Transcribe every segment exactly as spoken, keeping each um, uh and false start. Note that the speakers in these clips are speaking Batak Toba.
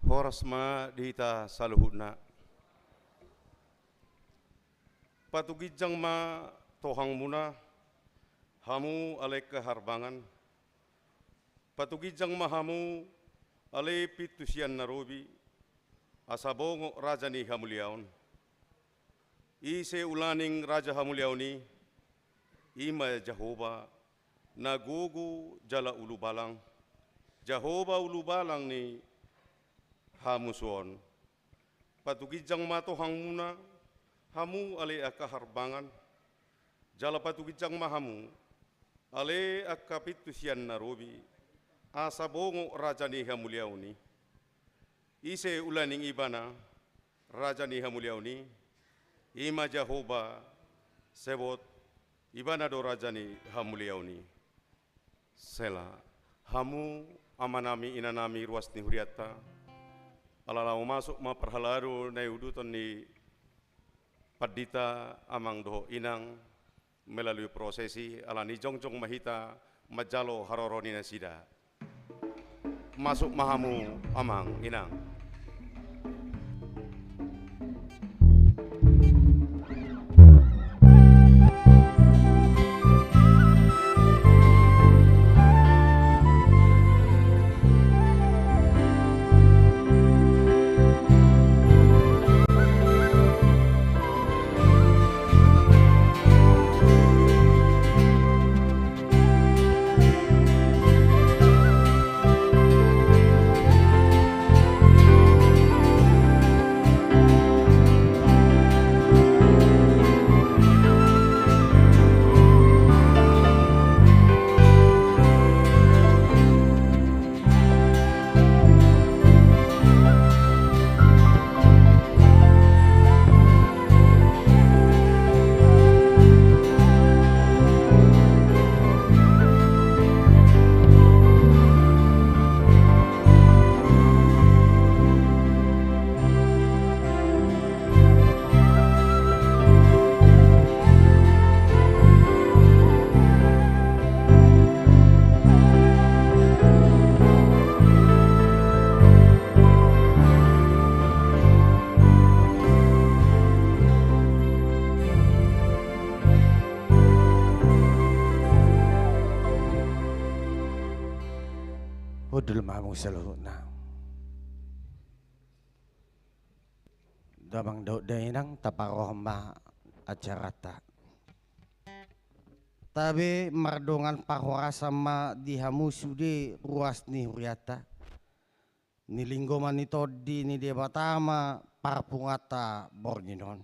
Horas ma di hita saluhutna. Patuginjang ma tohangmuna, hamu ale angka harbangan. Patuginjang ma hamu ale pintu sian na robi, asa bongot raja ni hamuliaon. Ise ulaning raja hamuliaon i? I ma Jahowa, na gogo jala ulubalang. Jahowa ulubalang ni hamusuon. Patuginjang ma tohangmuna, hamu ale angka harbangan. Jala patuginjang ma hamu ale angka pintu sian na robi, asa bongot raja ni hamuliaon i. Ise ulaning ibana raja ni hamuliaon i? I ma Jahowa Sebaot, ibana do raja ni hamuliaon i. Sela. Hamu amanami, inanami, ruas ni hurianta, ala laho masuk ma parhalado na iuduton ni pandita, amang dohot inang, melalui prosesi, ala ni jongjong ma hita manjalo haroro ni nasida. Masuk ma hamu, amang, inang. Hundul ma hamu saluhutna. Damang dohot dainang, taparrohahon ma acaranta. Tabe mardongan parhorasan ma di hamu sude ruas ni hurianta. Nilinggoman ni tondi ni Debata ma parpunguanta borngin on.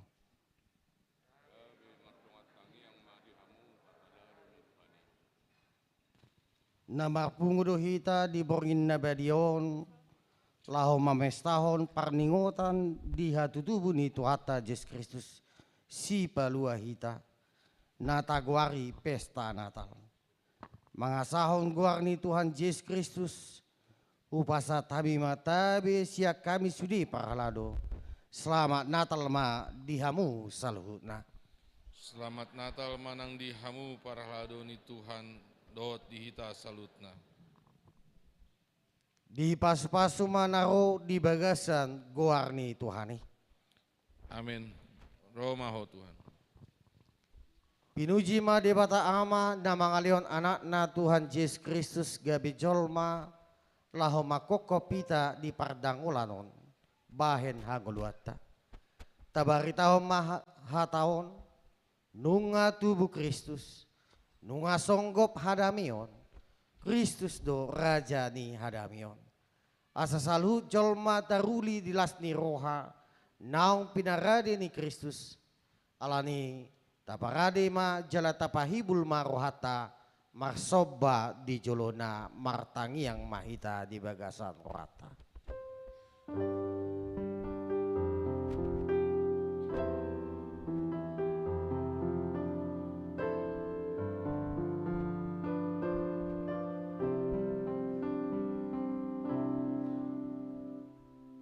Na marpungu do hita di borngin na badia on, laho mamestahon parningotan di hatutubu ni Tuhanta Jesus Kristus, Sipalua hita, na tagoari pesta Natal. Mangasahon goar ni Tuhan Jesus Kristus, hupasahat hami ma tabe sian hami sude parhalado. Selamat Natal ma di hamu saluhutna. Selamat Natal ma nang di hamu parhalado ni Tuhan dohot di hita saluhutna. Dipasupasu ma na ro di bagasan goar ni Tuhan i. Amen. Ro ma Ho Tuhan. Pinuji ma Debata Ama na mangalehon Anakna Tuhan Jesus Kristus gabe jolma, laho manghophop hita di pardangolan on, bahen hangoluanta. Tabaritahon ma ha-, hata on, nunga tubu Kristus, nunga songgop hadameon, Kristus do Raja ni hadameon. Asa saluhut jolma taruli di las ni roha, naung pinarade ni Kristus, alani taparade ma jala tapahibul ma rohanta, marsomba di jolona, martangiang ma hita di bagasan rohanta.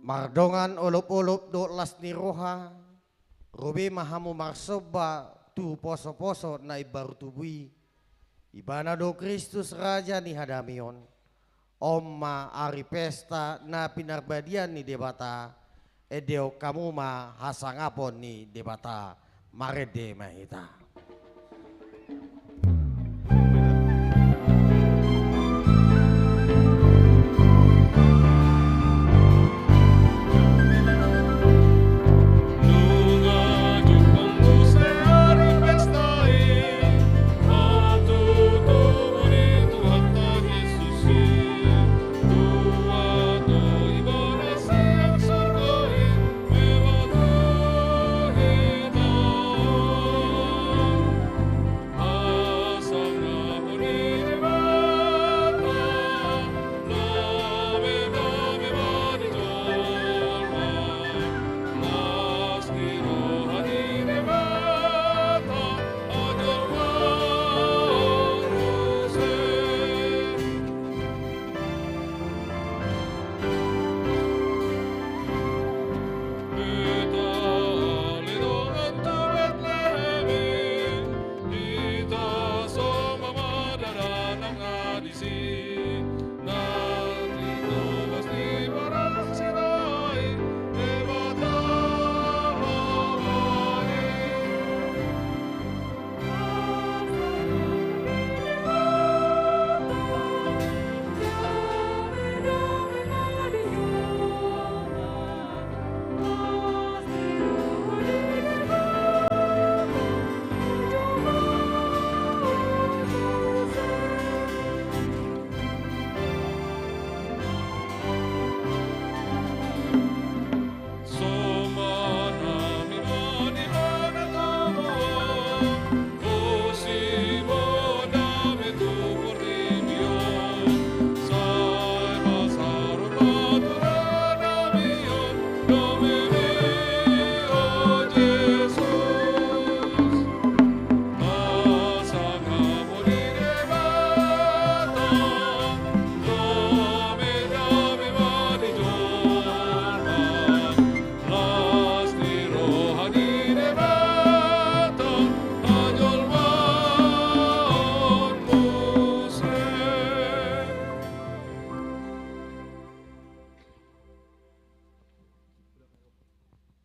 Mardongan olopolop dohot las ni roha, ro be ma hamu marsomba tu posoposo na imbaru tubu i. Ibana do Kristus Raja ni hadameon. On ma ari pesta na pinarbadiaan ni Debata, endehon hamu ma hasangapon ni Debata. Marende ma hita.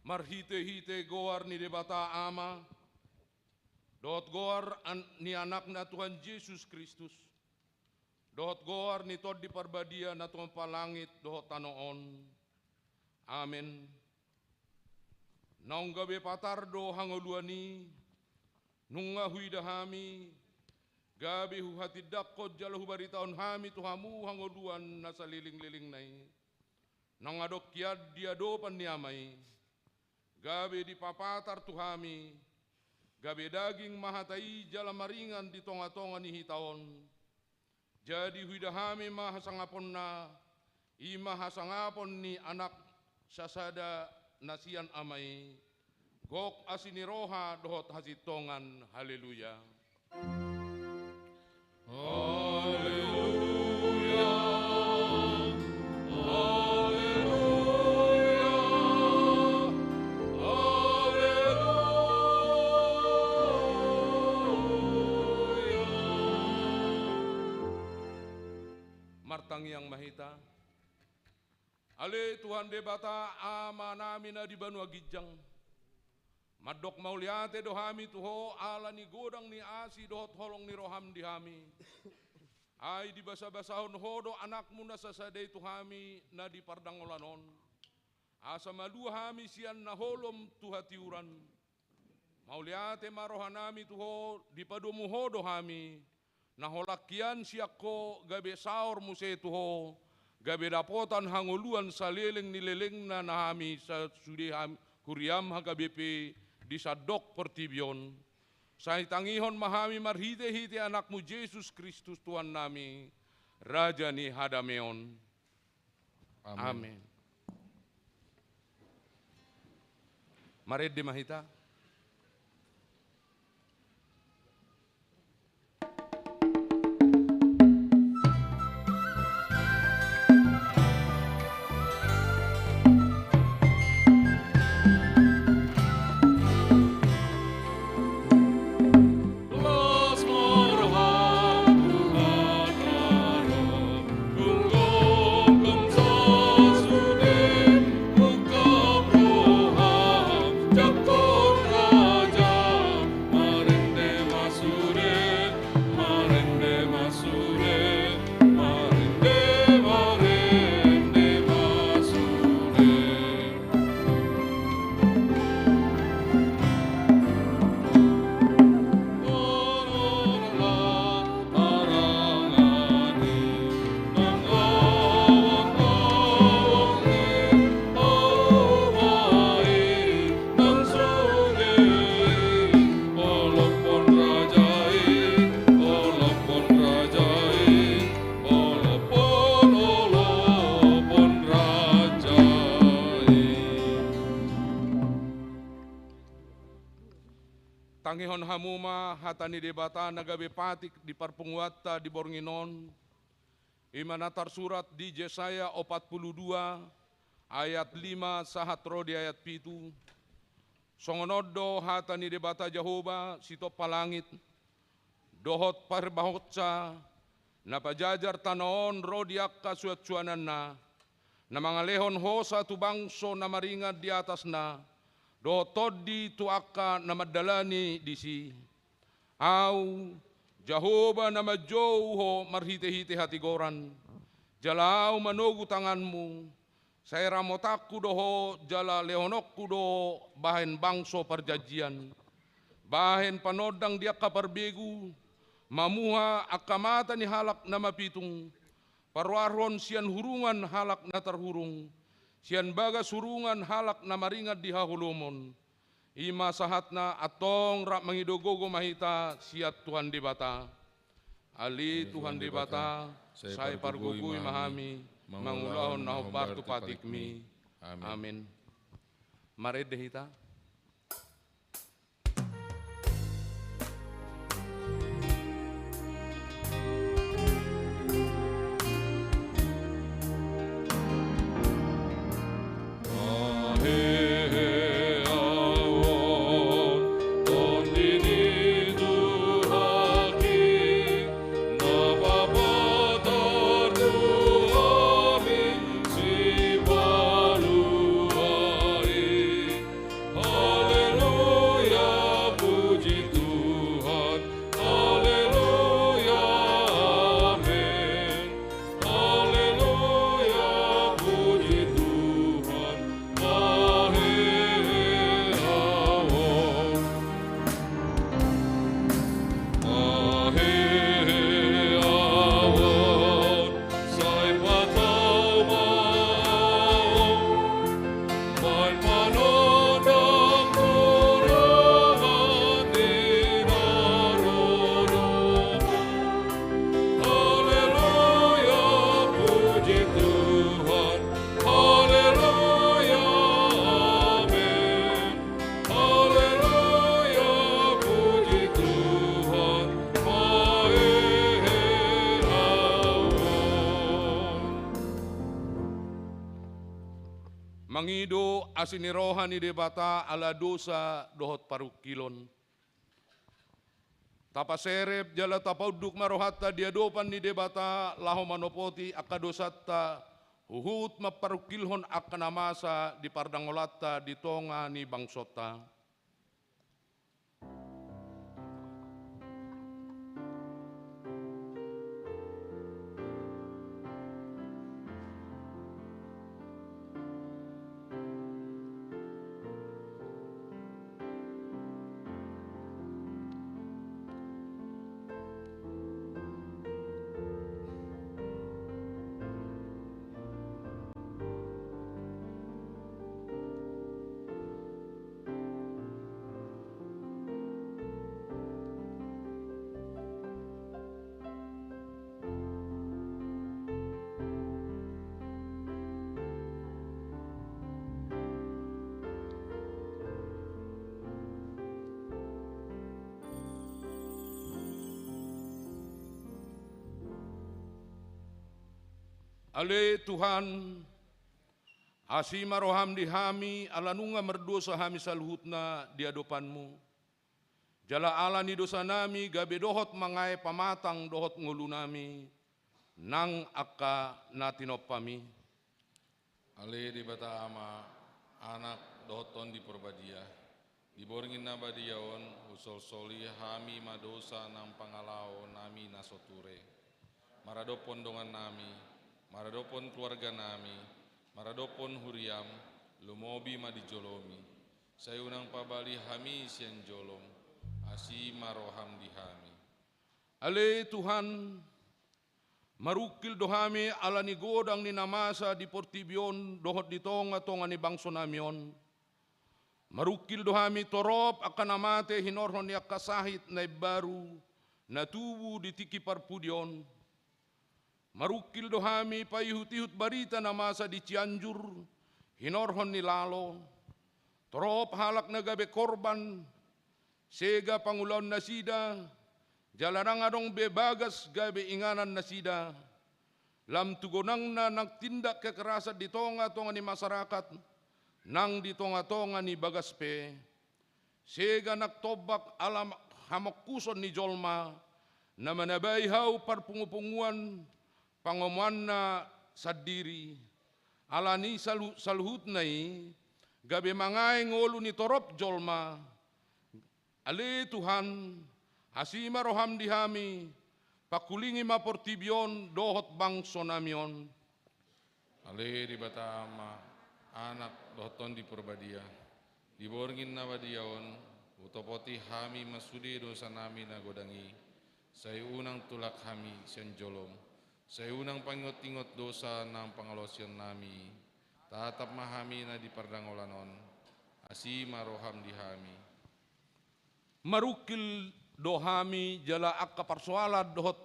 Marhitehite goar ni Debata Ama, dohot goar an-, ni Anakna Tuhan Jesus Kristus, dohot goar ni Tondi Parbadia na tumompa langit dohot tano on. Amen. Naung gabe patar do hangoluan i, nunga huida hami, gabe huhatindangkon jala hubaritahon hami tu hamu hangoluan na salelenglelengna i. Nang adong hian di adopan ni Ama i, gabe dipapatar tu hami, gabe daging ma hata i jala maringan di tongatonga ni hita on. Jadi huida hami ma hasangaponna, I ma hasangapon ni Anak sasada na sian Ama i, gok asi ni roha dohot hasintongan. Haleluya. Haleluya. Haleluya. Haleluya. Martangiang ma hita. Ale Tuhan Debata, Amanami na di banua ginjang, mandok mauliate do hami tu Ho ala ni godang ni asi dohot holong ni roham di hami. Ai dibasabasahon Ho do Anakmu na sasada i tu hami na di pardangolan on, asa malua hami sian na holom tu hatiuran. Mauliate ma rohanami tu Ho, dipadomu Ho do hami, na holan hian sian Ho gabe saor muse tu Ho, gabe dapotan hangoluan saleleng ni lelengna na hami sasude hami, huriam H K B P di sandok portibi on. Sai tangihon ma hami marhitehite Anakmu Jesus Kristus Tuhannami, Raja ni hadameon. Amen. Amen. Marende ma hita. Tangihon hamu ma hata ni Debata na gabe patik di parpunguanta di borngin on. I ma na tarsurat di Jesaya opat pulu dua ayat lima sahat ro di ayat pitu. Songon on do hata ni Debata Jahowa, sitompa langit dohot parbahonsa, na pajajar tano on ro di angka suansuananna, na mangalehon hosa tu bangso na maringan di atasna, dohot tondi tu angka na mandalani disi. Ahu, Jahowa, na manjou ho marhitehite hatigoran, jala Ahu manogu tanganmu. Sai ramotanku do ho jala lehononku do ho bahen bangso parjanjian, bahen panondang di angka parbegu, mamuha angka mata ni halak na mapitung, paruarhon sian hurungan halak na tarhurung, sian bagas hurungan halak na maringan di haholomon. I ma sahatna, antong rap mangido gogo ma hita sian Tuhan Debata. Ale Tuhan Debata, sai pargogoi ma hami mangulahon na hombar tu patikmi. Amen. Marende hita. Mangido asi ni roha ni Debata ala dosa dohot parungkilon. Tapaserep jala tapaunduk ma rohanta di adopan ni Debata laho manopoti angka dosanta, huhut mamparungkilhon angka na masa di pardangolanta di tonga ni bangsonta. Ale Tuhan, asi ma roham di hami, ala nunga mardosa hami saluhutna di adopanmu. Jala ala ni dosanami gabe dohot mangae pamatang dohot ngolunami, nang angka na tinompami. Ale Debata Ama, Anak, dohot Tondi Porbadia, di borngin na badia on husolsoli hami ma dosa nang pangalaonami na so ture, maradophon dongannami, maradophon keluarganami, maradophon huriam, lumobi ma di jolomi. Sai unang pabali hami sian jolom, asi ma roham di hami. Ale Tuhan, marungkil do hami ala ni godang ni na masa di portibi on dohot di tongatonga ni bangsonami on. Marungkil do hami torop angka na mate hinorhon ni angka sahit na imbaru na tubu di tingki parpudi on. Marungkil do hami paihutihut barita na masa di Cianjur hinorhon ni lalo. Torop halak na gabe korban, sega pangulaonnasida, jala ndang adong be bagas gabe inganannasida. Lam tu godangna nang tindak kekerasan di tongatonga ni masyarakat, nang di tongatonga ni bagas pe. Sega nang tombak ala hamongkuson ni jolma, na manabai hau parpungupunguan pangomoanna sandiri. Ala ni salu-, saluhutna i, gabe mangae ngolu ni torop jolma. Ale Tuhan, asi ma roham di hami, pangkulingi ma portibi on dohot bangsonami on. Ale Debata Ama, Anak, dohot Tondi Porbadia, di borngin na badia on hutopoti hami ma sude dosanami na godang i, sai unang tulak hami sian jolom, sai unang paingotingot dosa nang pangalaosionnami. Tatap ma hami na di pardangolan on, asi ma roham di hami. Marungkil do hami jala angka parsoalan dohot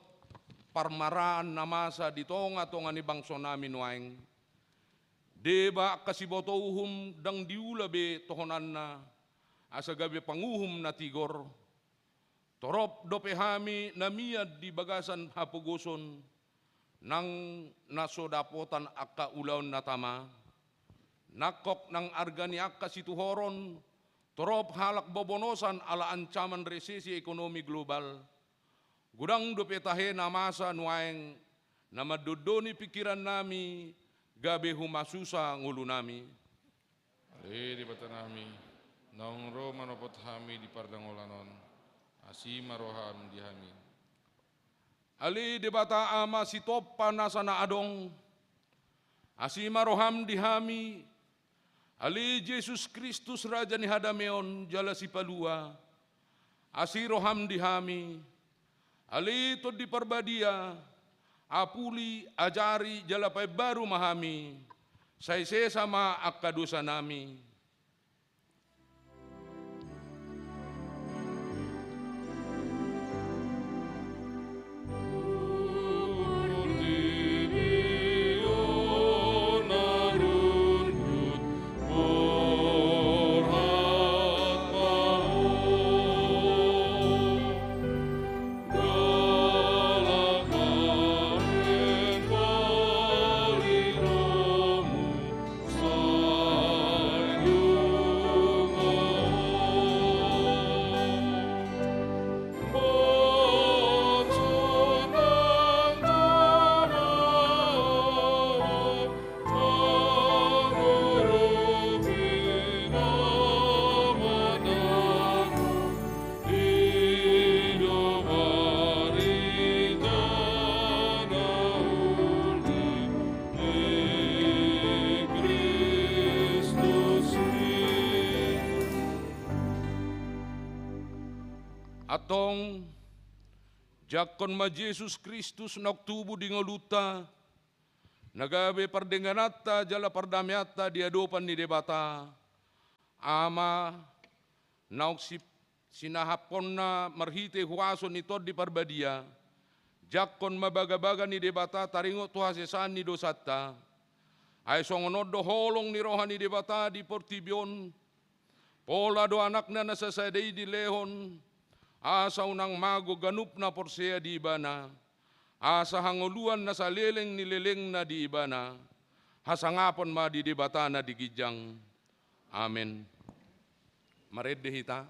parmaraan na masa di tongatonga ni bangsonami nuaeng. Deba angka siboto uhum ndang diula be tohonanna, asa gabe panguhum na tigor. Torop dope hami na mian di bagasan hapogoson, nang na so dapotan angka ulaon na tama. Nangkok nang arga ni angka situhoron, torop halak bobonosan ala ancaman resesi ekonomi global. Godang dope tahe na masa nuaeng, na mandondoni pingkirannami, gabe humasusa ngolunami. Ale Debatanami, naung ro manopot hami di pardangolan on, asi ma roham di hami. Ale Debata Ama sitompa nasa na adong, asi ma roham di hami. Ale Jesus Kristus, Raja ni hadameon jala Sipalua, asi roham di hami. Ale Tondi Parbadia, apuli, ajari jala paimbaru ma hami, sai sesa ma angka dosanami. Antong, jangkon ma Jesus Kristus naung tubu di ngolunta, na gabe pardengananta jala pardameanta di adopan ni Debata, Ama, naung si-, sinahaphonna marhite huaso ni Tondi Parbadia, jangkon ma bagabaga ni Debata taringot tu hasesaan ni dosanta. Ai songon on do holong ni roha ni Debata di portibi on, pola do Anakna na sasada i dilehon, asa unang mago ganup na porsea di Ibana, asa hangoluan na saleleng ni lelengna di Ibana, hasangapon ma di Debata na di ginjang. Amen. Marende hita.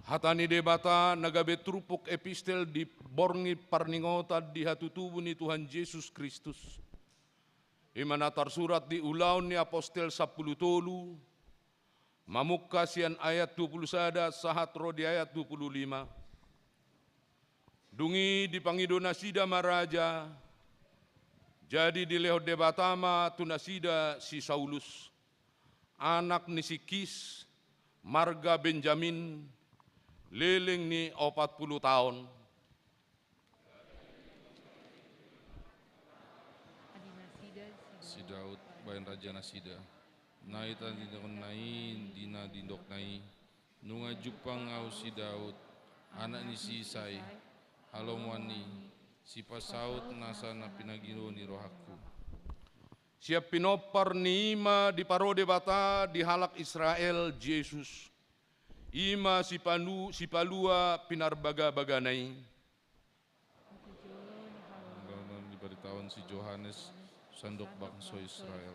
Hata ni Debata na gabe turpuk epistel di borngin parningotan di hatutubu ni Tuhan Jesus Kristus. I ma na tarsurat di Ulaon ni Apostel sampulu tolu, mamungka sian ayat dua pulu sada sahat ro di ayat dua pulu lima. Dung i dipangido nasida ma raja, jadi dilehon Debata ma tu nasida si Saulus, anak ni si Kis, marga Benjamin, leleng ni opat pulu taon. Si Daud baen raja nasida. Nai tanidokna i di na nidokna i. Nunga jumpang ahu si Daud, anak ni si Isai, halomoan i, sipasaut nasa na pinangido ni rohangku. Sian pinompar ni i ma diparo Debata di halak Israel Jesus. I ma sipanu-, sipalua pinarbagabagana i. Angganan dibaritahon si Johannes, sandok bangso Israel.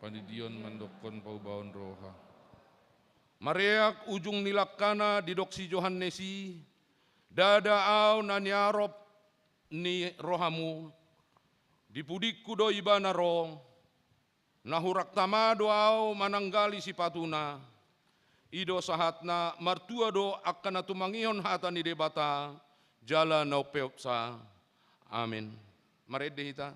Pandidion mandokkon paubaon roha. Mareak ujung ni langkana didok si Johannes i, ndada ahu na niarop ni rohamu, di pudingku do ibana ro, na hurang tama do ahu mananggali sipatuna. I do sahatna, martua do angka na tumangihon hata ni Debata, jala na umpeopsa. Amen. Marende hita.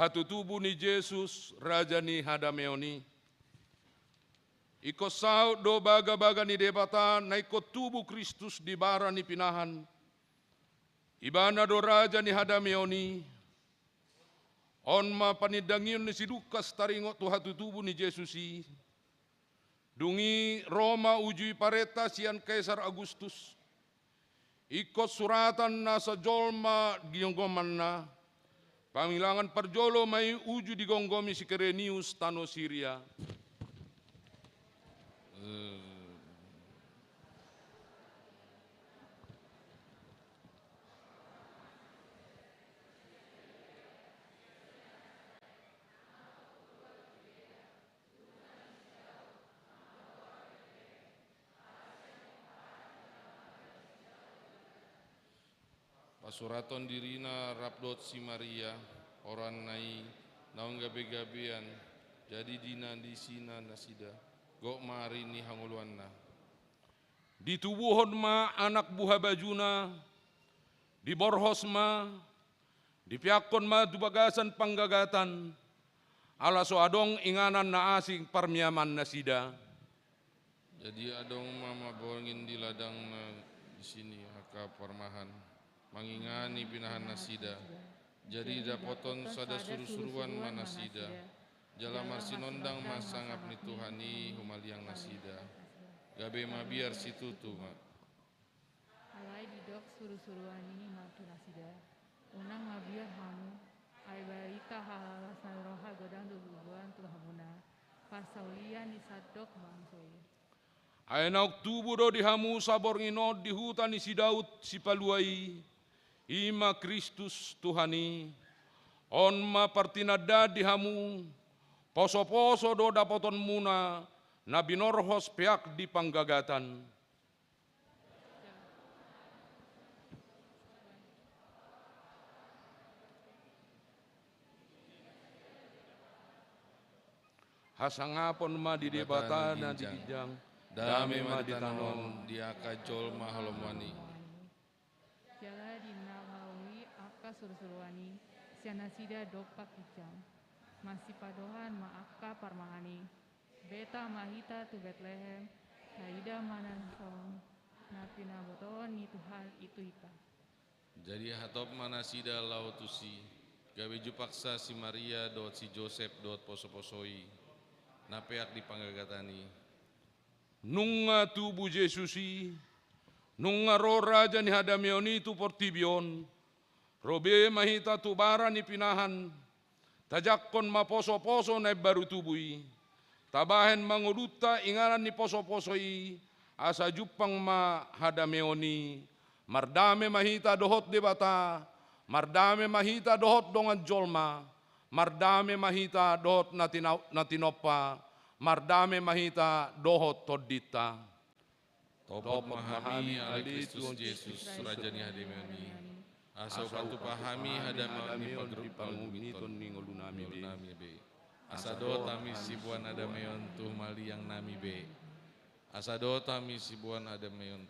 Hatutubu ni Jesus, Raja ni hadameon i. Ingkon saut do bagabaga ni Debata na ingkon tubu Kristus di bara ni pinahan. Ibana do Raja ni hadameon i. On ma panindangion ni si Lukas taringot tu hatutubu ni Jesus i. Dung i ro ma uju i parenta sian Kaisar Augustus. Ingkon suratan nasa jolma di gonggomanna. Pangilangan parjolo ma i uju digomgomi si Kirenius tano Siria. Pasurathon dirina rap dohot si Maria, oratna i naung gabegabean, jadi dinandisina nasida, gok ma ari ni hangoluanna. Ditubuhon ma anak buha bajuna, diborhos ma, dipeakkon ma tu bagasan panggagatan, ala so adong inganan na asing parmiaman nasida. Jadi adong ma maborngin di ladangna disi angka parmahan, mangingani pinahan nasida. Jadi dapothon sada surusuruan ma nasida. Jala marsinondang ma sangap ni Tuhan i humaliang nasida. Gabe mabiar situtu ma. Alai didok surusuruan i ma tu nasida: Unang mabiar hamu, ai barita halalas ni roha godang do tubuan tu hamuna, parsaulian ni sandok bangso i. Ai naung tubu do di hamu saborngin on di huta ni si Daud Sipalua i, i ma Kristus Tuhan i. On ma partinandaan di hamu, posoposo do dapothonmuna na binorhos peak di panggagatan. Hasangapon ma di Debata na di ginjang, dame ma di tano on di angka jolma halomoan i. Jala di na mauli angka surusuruan i, sian nasida dompak ginjang. Masipadohan ma angka parmahan i. Beta ma hita tu Betlehem, taida ma na son na pinabotohon ni Tuhan i tu hita. Jadi hatop ma nasida laho tusi, gabe jumpangsa si Maria dohot si Josep dohot posoposo i na peak di panggagatan i. Nunga tubu Jesus i, nunga ro Raja ni hadameon i tu portibi on, ro be ma hita tu bara ni pinahan, tajangkon ma posoposo na imbaru tubu i, tabahen ma ngolunta inganan ni posoposo i, asa jumpang ma hadameon i, mardame ma hita dohot Debata, mardame ma hita dohot dongan jolma, mardame ma hita dohot na tina-, na tinompa, mardame ma hita dohot tondinta. Topot ma hami ale Kristus Jesus, Raja ni hadameon i, asa hupatupa hami hadameon i di panguhumiton ni ngolunami be. Asa dohot hami siboan hadameon tu humaliangnami be. Asa dohot hami siboan hadameon.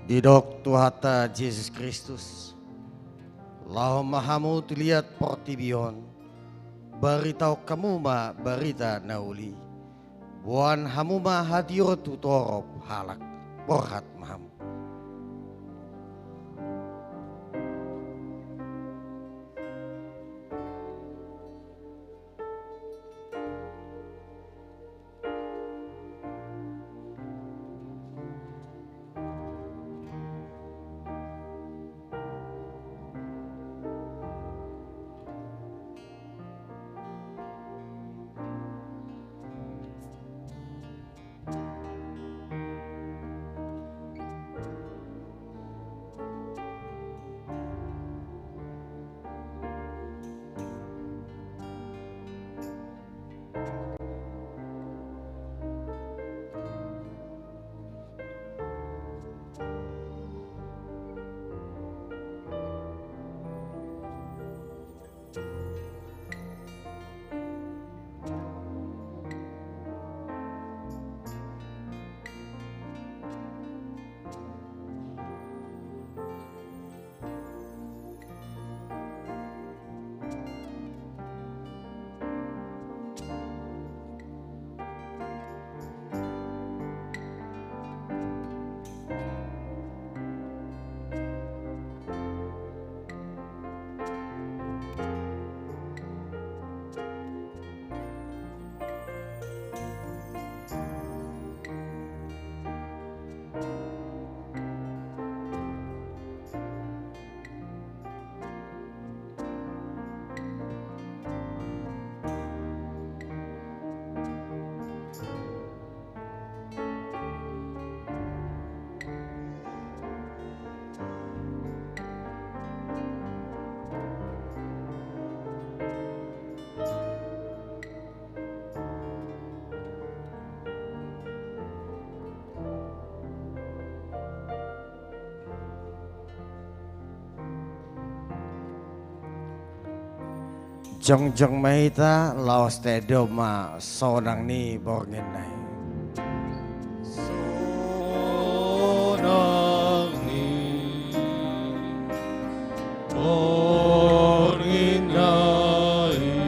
Didok Tuhanta Jesus Kristus: Laho ma hamu tu liat portibi on, baritahon hamu ma barita na uli. Boan hamu ma hatiuron tu torop halak. Borhat ma hamu. Jongjong ma hita laos taendehon ma sonang ni borngin na i. Sonang ni borngin na i.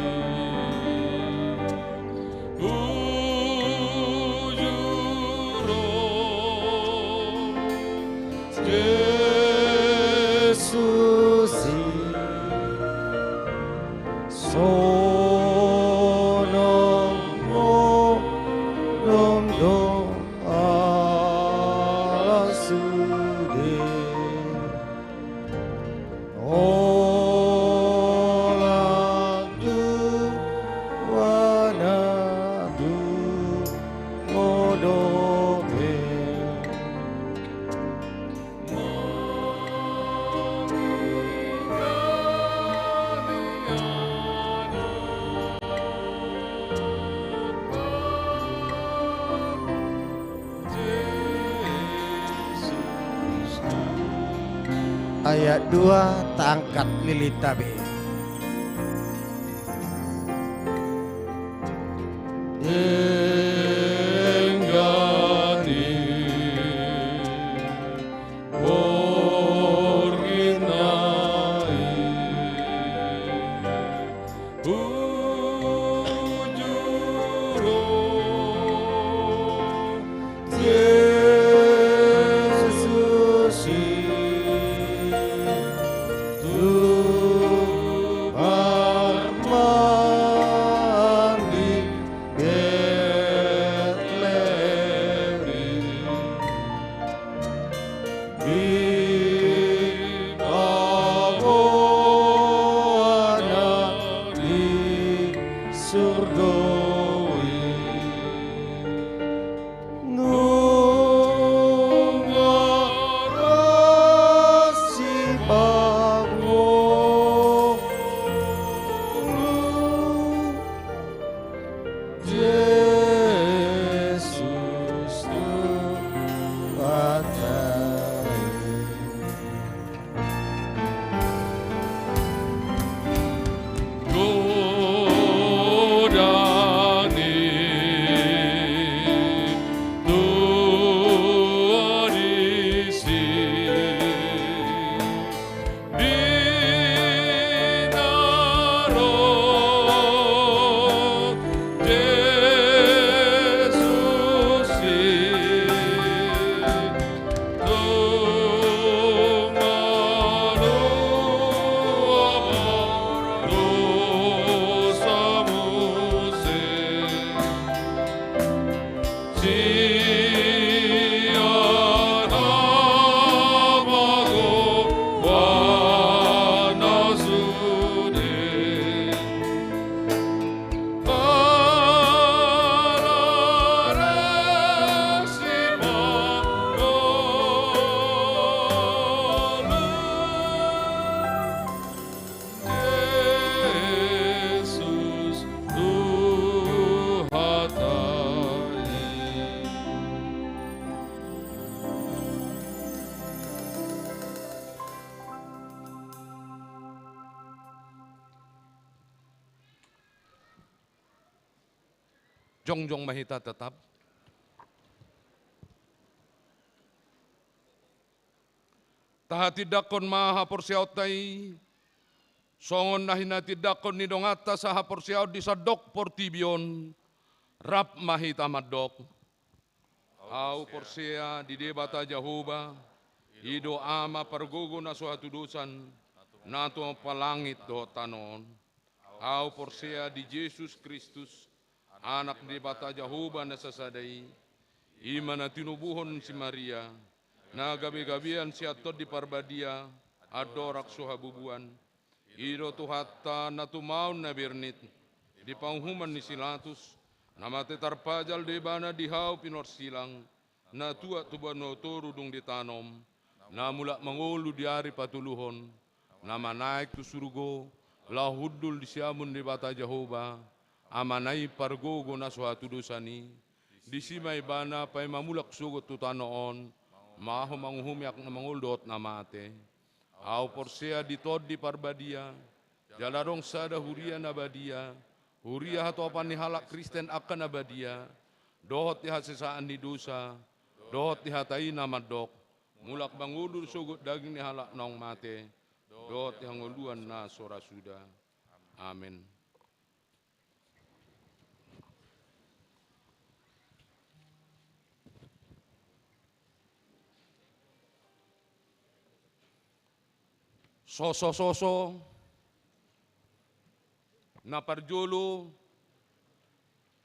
Bujur do Jesus i, sonang modom do ala sude. Olat tu wana tu modom e. Ayat dua, taangkat lilinta be. Denggan i borngin na i. Bujur do Jesus i tu parmandi be. Jongjong ma hita tetap. Tahatindangkon ma haporseaonta i, songon na hinatindangkon ni donganta sahaporseaon di sandok portibi on. Rap ma hita mandok. Ahu porsea di Debata Jahowa, i do Ama pargogo na so hatudosan, na tumompa langit dohot tano on. Ahu porsea di Jesus Kristus, Anak ni Debata Jahowa na sasada i, i ma na tinubuhon si Maria, na gabegabean sian Tondi Parbadia, andorang so habubuan. I do Tuhanta na tumaon na bernit, di panguhuman ni si Latus, na mate tarpajal do ibana di hau pinorsilang, na tuat tu banua toru dung ditanom, na mulak mangolu di ari patoluhon, na manaek tu surgo, laho hundul di siamun ni Debata Jahowa, Amana i pargogo na so hatudosan i, disi ma ibana paima mulak sogot tu tano on, laho manguhumi angka na mangolu dohot na mate. Ahu porsea di Tondi Parbadia, jala adong sada huria na badia, huria hatopan ni halak Kristen angka na badia, dohot di hasesaan ni dosa, dohot di hata i na mandok, mulak mangolu sogot daging ni halak naung mate, dohot di hangoluan na so ra suda. Amen. Sosososo na parjolo,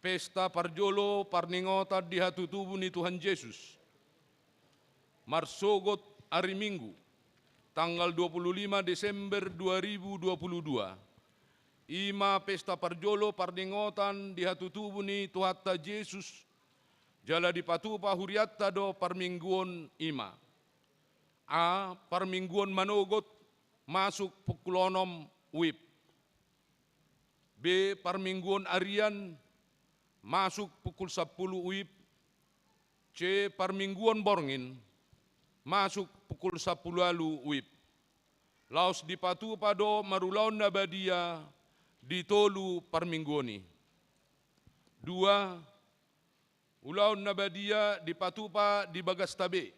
pesta parjolo parningotan di hatutubu ni Tuhan Jesus. Marsogot ari Minggu, tanggal dua puluh lima Desember dua ribu dua puluh dua, i ma pesta parjolo parningotan di hatutubu ni Tuhanta Jesus, jala dipatupa hurianta do parmingguon i ma. A, parmingguon manogot masuk pukul onom wib. B, parmingguon arian masuk pukul sampulu wib. C, parmingguon borngin masuk pukul sampulu ualu wib. Laos dipatupa do marulaon na badia di tolu parmingguon i. Dua, ulaon na badia dipatupa di bagasta be.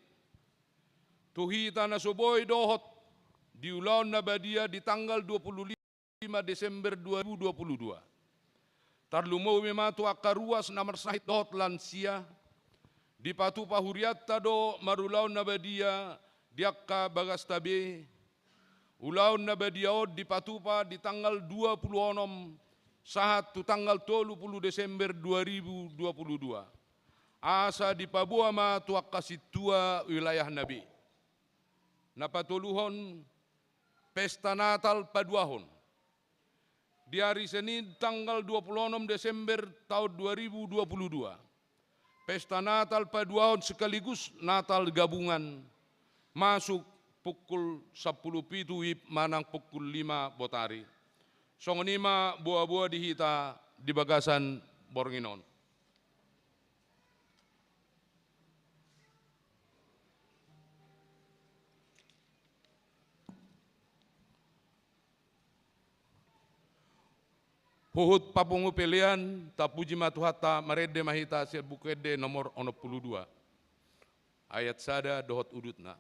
Tu hita na so boi dohot di ulaon na badia di tanggal dua puluh lima Desember dua ribu dua puluh dua. Tarlumobi ma tu angka ruas na marsahit dohot lansia, dipatupa hurianta do marulaon na badia di angka bagasta be. Ulaon na badia on dipatupa di tanggal dua puluh onom sahat tu tanggal tolu puluh Desember dua ribu dua puluh dua. Asa dipaboa ma tu angka sintua wilayahna be. Na patoluhon, pesta Natal paduahon. Di ari Senin tanggal dua puluh onom Desember taon dua ribu dua puluh dua, pesta Natal paduahon sekaligus Natal gabungan masuk pukul sampulu pitu wib manang pukul lima botari. Songon i ma boaboa di hita di bagasan borngin on. Huhut papungu pelean, tapuji ma Tuhanta, marende ma hita sian Buku Ende nomor onom pulu dua, ayat sada dohot udutna.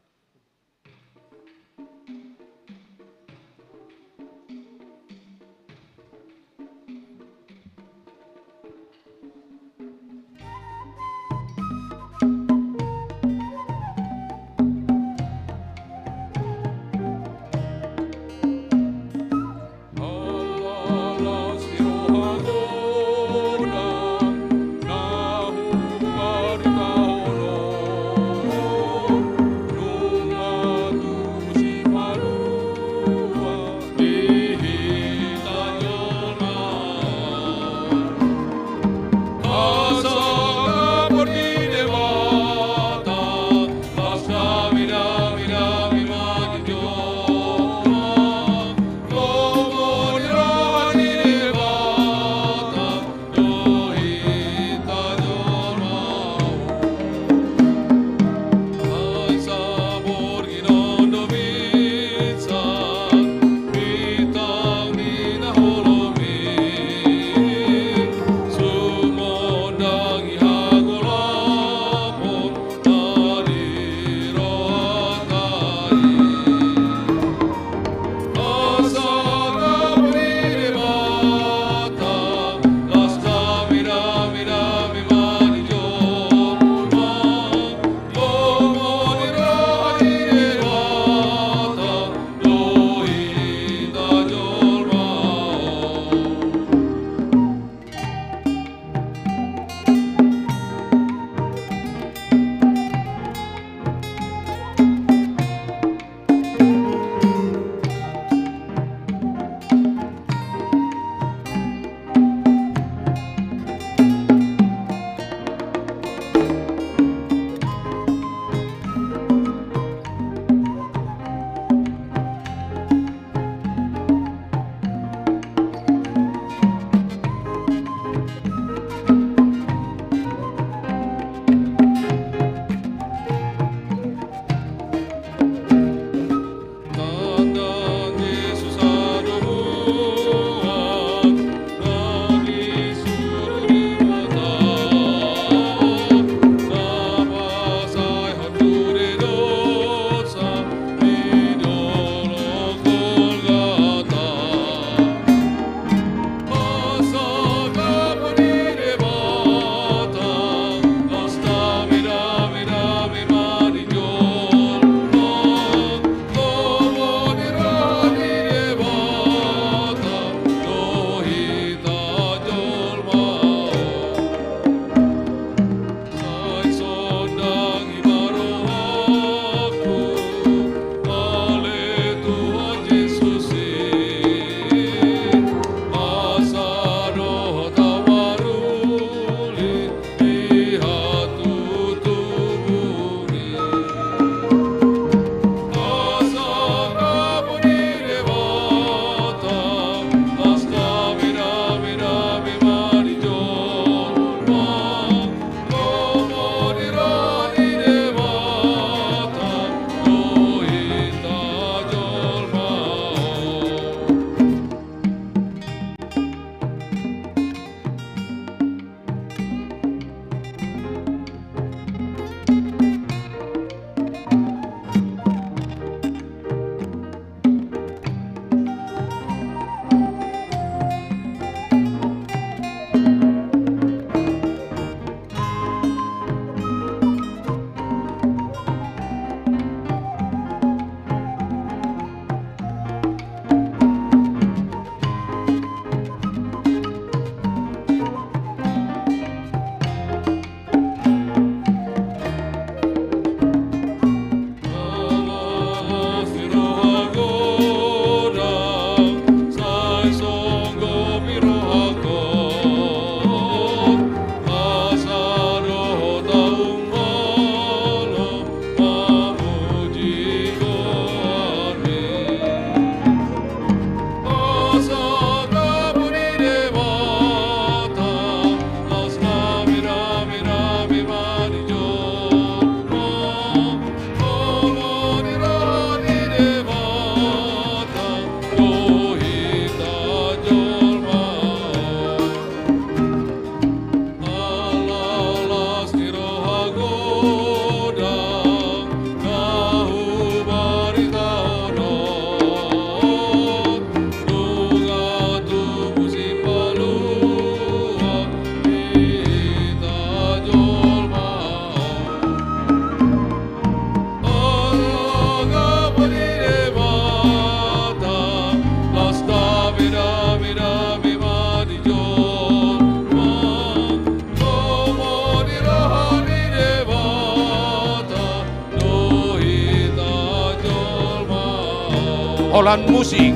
Holan musik.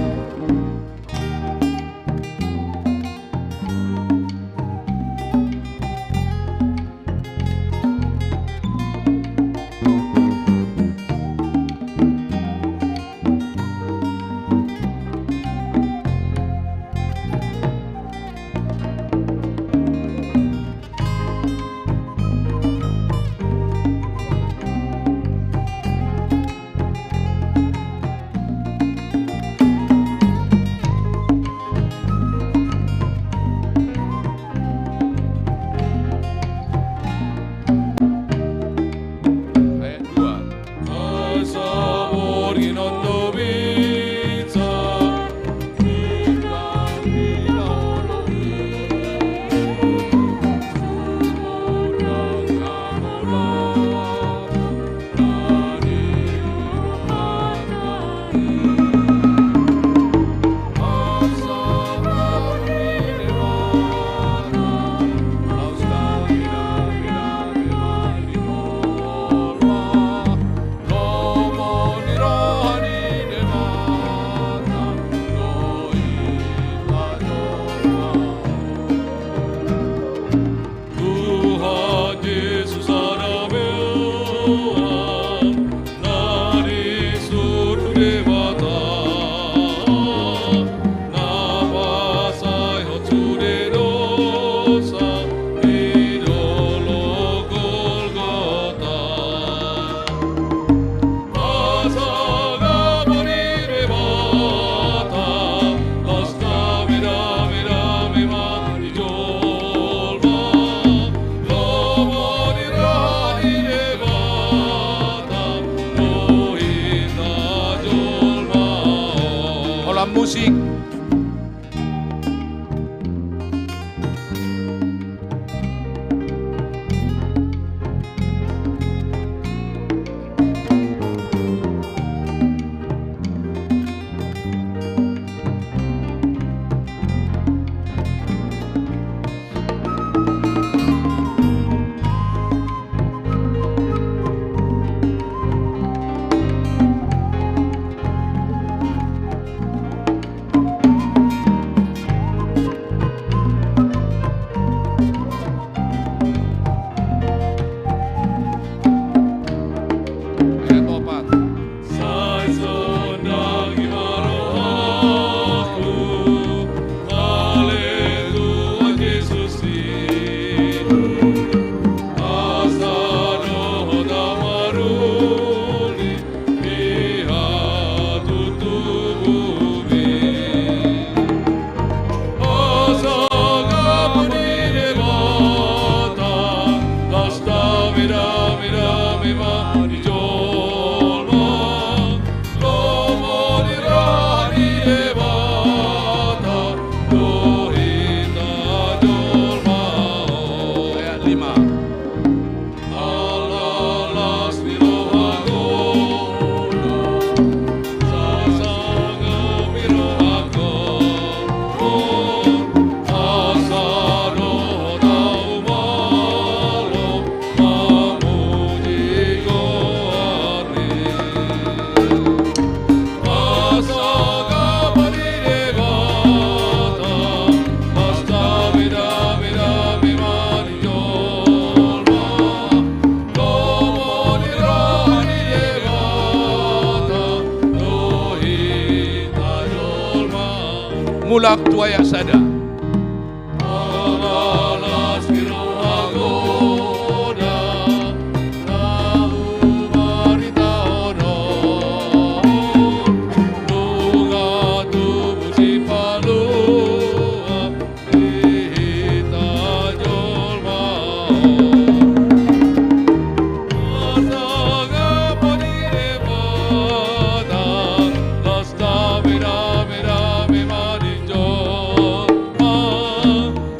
Ayat dua. Tuhan Jesus adamean na disuru Debata, na pasaehon sude dosa di dolok Golgota. Hasangapon ni Debata, las dame, dame, dame ma di jolma. Lomo ni roha ni Debata, do hita jolma on. Holan musik. Ayat opat. Sai sonang i ma rohangku, ale Tuhan Jesus i, asa dohot au maruli di hatutubuMi. Hasangapon ni Debata, las dame, dame, dame ma di jolma. Lomo ni roha ni Debata, do hita jolma on. Ayat lima. Ala las ni roha goda, sasangap ni rohangku, asa dohot au malo mamuji goarMi. Hasangapon ni Debata, las dame, dame, dame ma di jolma. Lomo ni roha ni Debata, do hita jolma. Mulak tu ayat sada. Ala las ni roha goda, na hubaritahon on, nunga tubu sipalua di hita jolma on. Hasangapon ni Debata, las dame, dame, dame ma di jolma.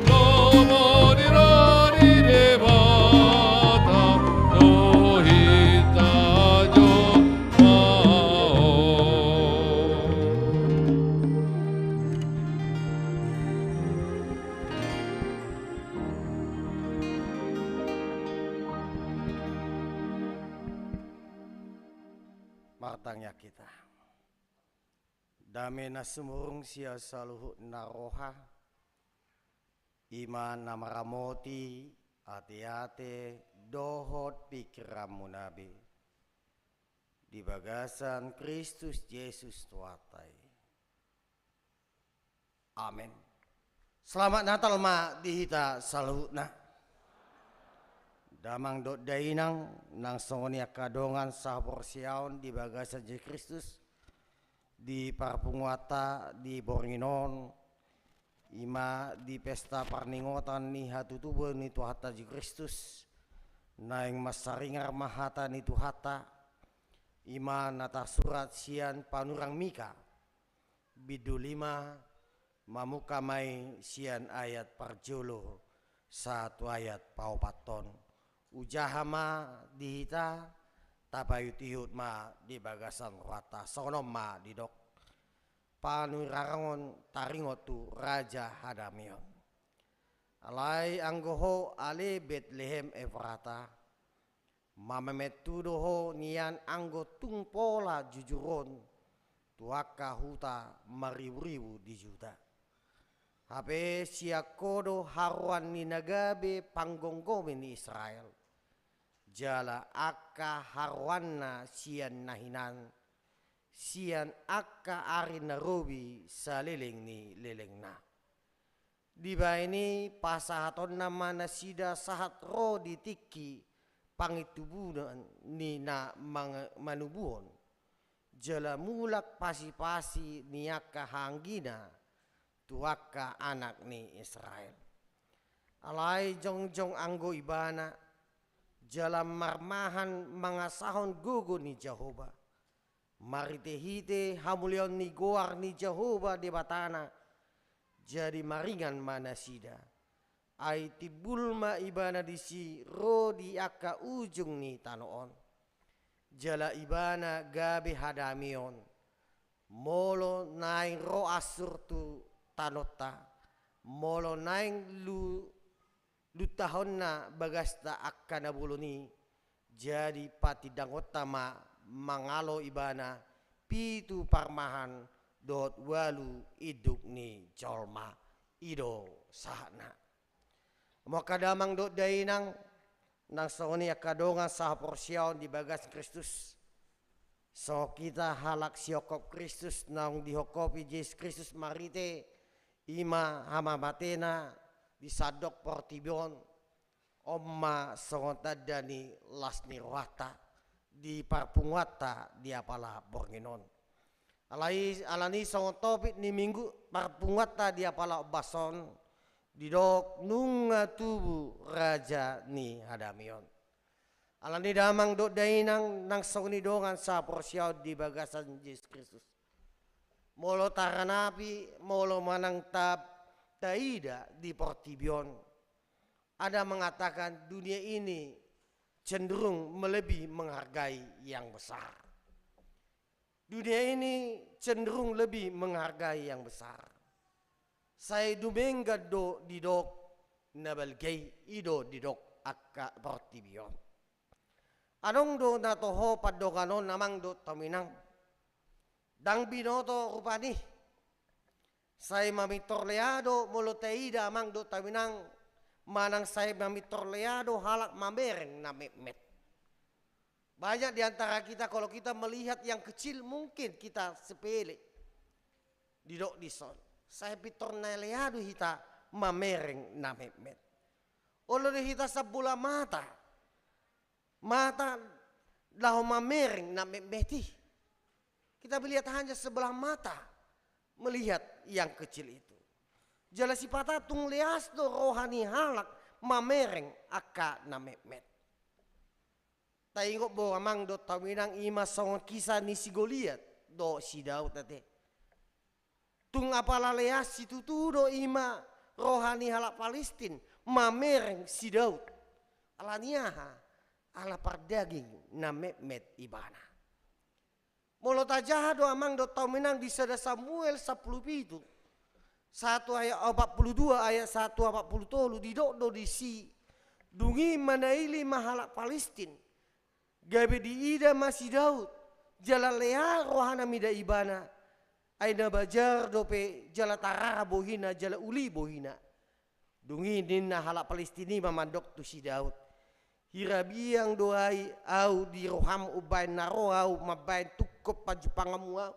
Lomo ni roha ni Debata, do hita jolma on. Martangiang hita. Dame na sumurung sian saluhutna roha, i ma na maramoti ateate dohot pingkiranmuna be di bagasan Kristus Jesus Tuhanta i. Amen. Selamat Natal ma di hita saluhutna. Damang dohot dainang, nang songon i angka dongan sahaporseaon di bagasan Jesus Kristus, di parpunguanta di borngin on, i ma di pesta parningotan ni hatutubuan ni Tuhanta Jesus Kristus, naeng mansaringar ma hata ni Tuhanta, i ma na tarsurat sian Panurang Mika, bindu lima, mamungka ma i sian ayat parjolo sahat tu ayat paopathon. Hujaha ma di hita, tapaihutihut ma di bagasan rohanta. Songon on ma didok. Panurarangon taringot tu raja hadameon. Alai anggo ho ale Betlehem Efrata, mamemmet tu do ho nian anggo tung pola jujur on tu angka huta mariburibu di Juda. Hape sian ho do haroan ni na gabe panggomgomi ni Israel, jala angka haroanna sian na hinan, sian angka ari na robi saleleng ni lelengna. Dibahen i pasahatonna ma nasida sahat ro di tingki pangintubuan ni na mang-, manubuhon, jala mulak pasipasi ni angka haanggina tu angka anak ni Israel. Alai jongjong anggo ibana, jala marmahan mangasahon gogo ni Jahowa. Marhitehite hamuliaon ni goar ni Jahowa Debatana, jadi maringan ma nasida. Ai timbul ma ibana disi ro di angka ujung ni tano on. Jala ibana gabe hadameon. Molo naeng ro ansur tu tanonta, molo naeng lu-, luntahonna bagasta angka na bolon i, jadi patindangonta ma mangalo ibana pitu parmahan dohot ualu induk ni jolma. I do sahatna. Molo angka damang dohot dainang, nang songon i angka dongan sahaporseaon di bagasan Kristus. Songon hita halak siongkop Kristus naung dihongkopi Jesus Kristus marhite i ma hamamatena di sandok portibi on, on ma songon tanda ni las ni rohanta di parpunguanta di apala borngin on. Alai, alani songon topik ni minggu parpunguanta di apala ombas on, didok nunga tubu raja ni hadameon. Alani damang dohot dainang nang songon i dongan sahaporseaon di bagasan Jesus Kristus. Molo taranapi, molo manang ta-, taida di portibi on, ada mengatakan dunia ini cenderung lebih menghargai yang besar. Dunia ini cenderung lebih menghargai yang besar. Sai dumenggan do didok na balga i, i do didok angka portibi on. Adong do na toho pandongan on amang dohot hamu inang. Ndang binoto rupani. Sai mamintor lea do molo taida amang dohot hamu inang, manang sai mamintor lea do halak mamereng na metmet. Banyak di antara kita, kalau kita melihat yang kecil, mungkin kita sepele. Didok dison, sai pintor na lea do hita mamereng na metmet. Olo do hita sambola mata. Mata laho mamereng na metmet i. Kita melihat hanya sebelah mata, melihat yang kecil itu. Jala sipata tung leas do roha ni halak mamereng angka na metmet. Taingot bo amang dohot hamu inang, i ma songon kisah ni si Goliat dohot si Daud ate. Tung apala leas situtu do i ma roha ni halak Palistin mamereng si Daud. Alani aha? Ala pardaging na metmet ibana. Molo tajaha do amang dohot hamu inang di sada Samuel sampulu pitu, sahat tu ayat opat pulu dua, ayat sahat tu opat pulu tolu, didok do disi, dung i manaili ma halak Palistin. Gabe diida ma si Daud, jala lea rohana mida ibana. Ai na bajar dope jala tarara bohina, jala uli bohina. Dung i ninna halak Palestina i ma mandok tu si Daud: Hira biang do ai au di roham umbaen na ro au mambaen tungkot panjumpanganmu au?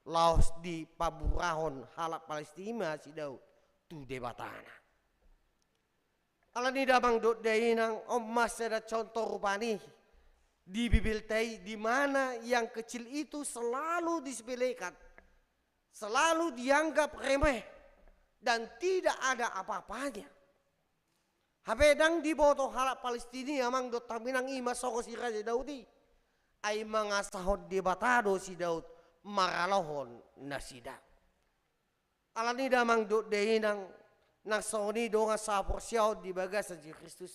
Laos dipaburahon halak Palestina i ma si Daud tu Debatana. Alani damang dohot dainang, on ma sada contoh rupani di Bibelta i, di mana yang kecil itu selalu disepelekan, selalu dianggap remeh, dan tidak ada apa-apanya. Hape ndang diboto halak Palestina i amang dohot dainang, i ma songon si Raja Daud i. Ai mangasahon Debata do si Daud maralohon nasida. Alani damang dohot dainang, nang songon i dongan sahaporseaon di bagasan Jesus Kristus.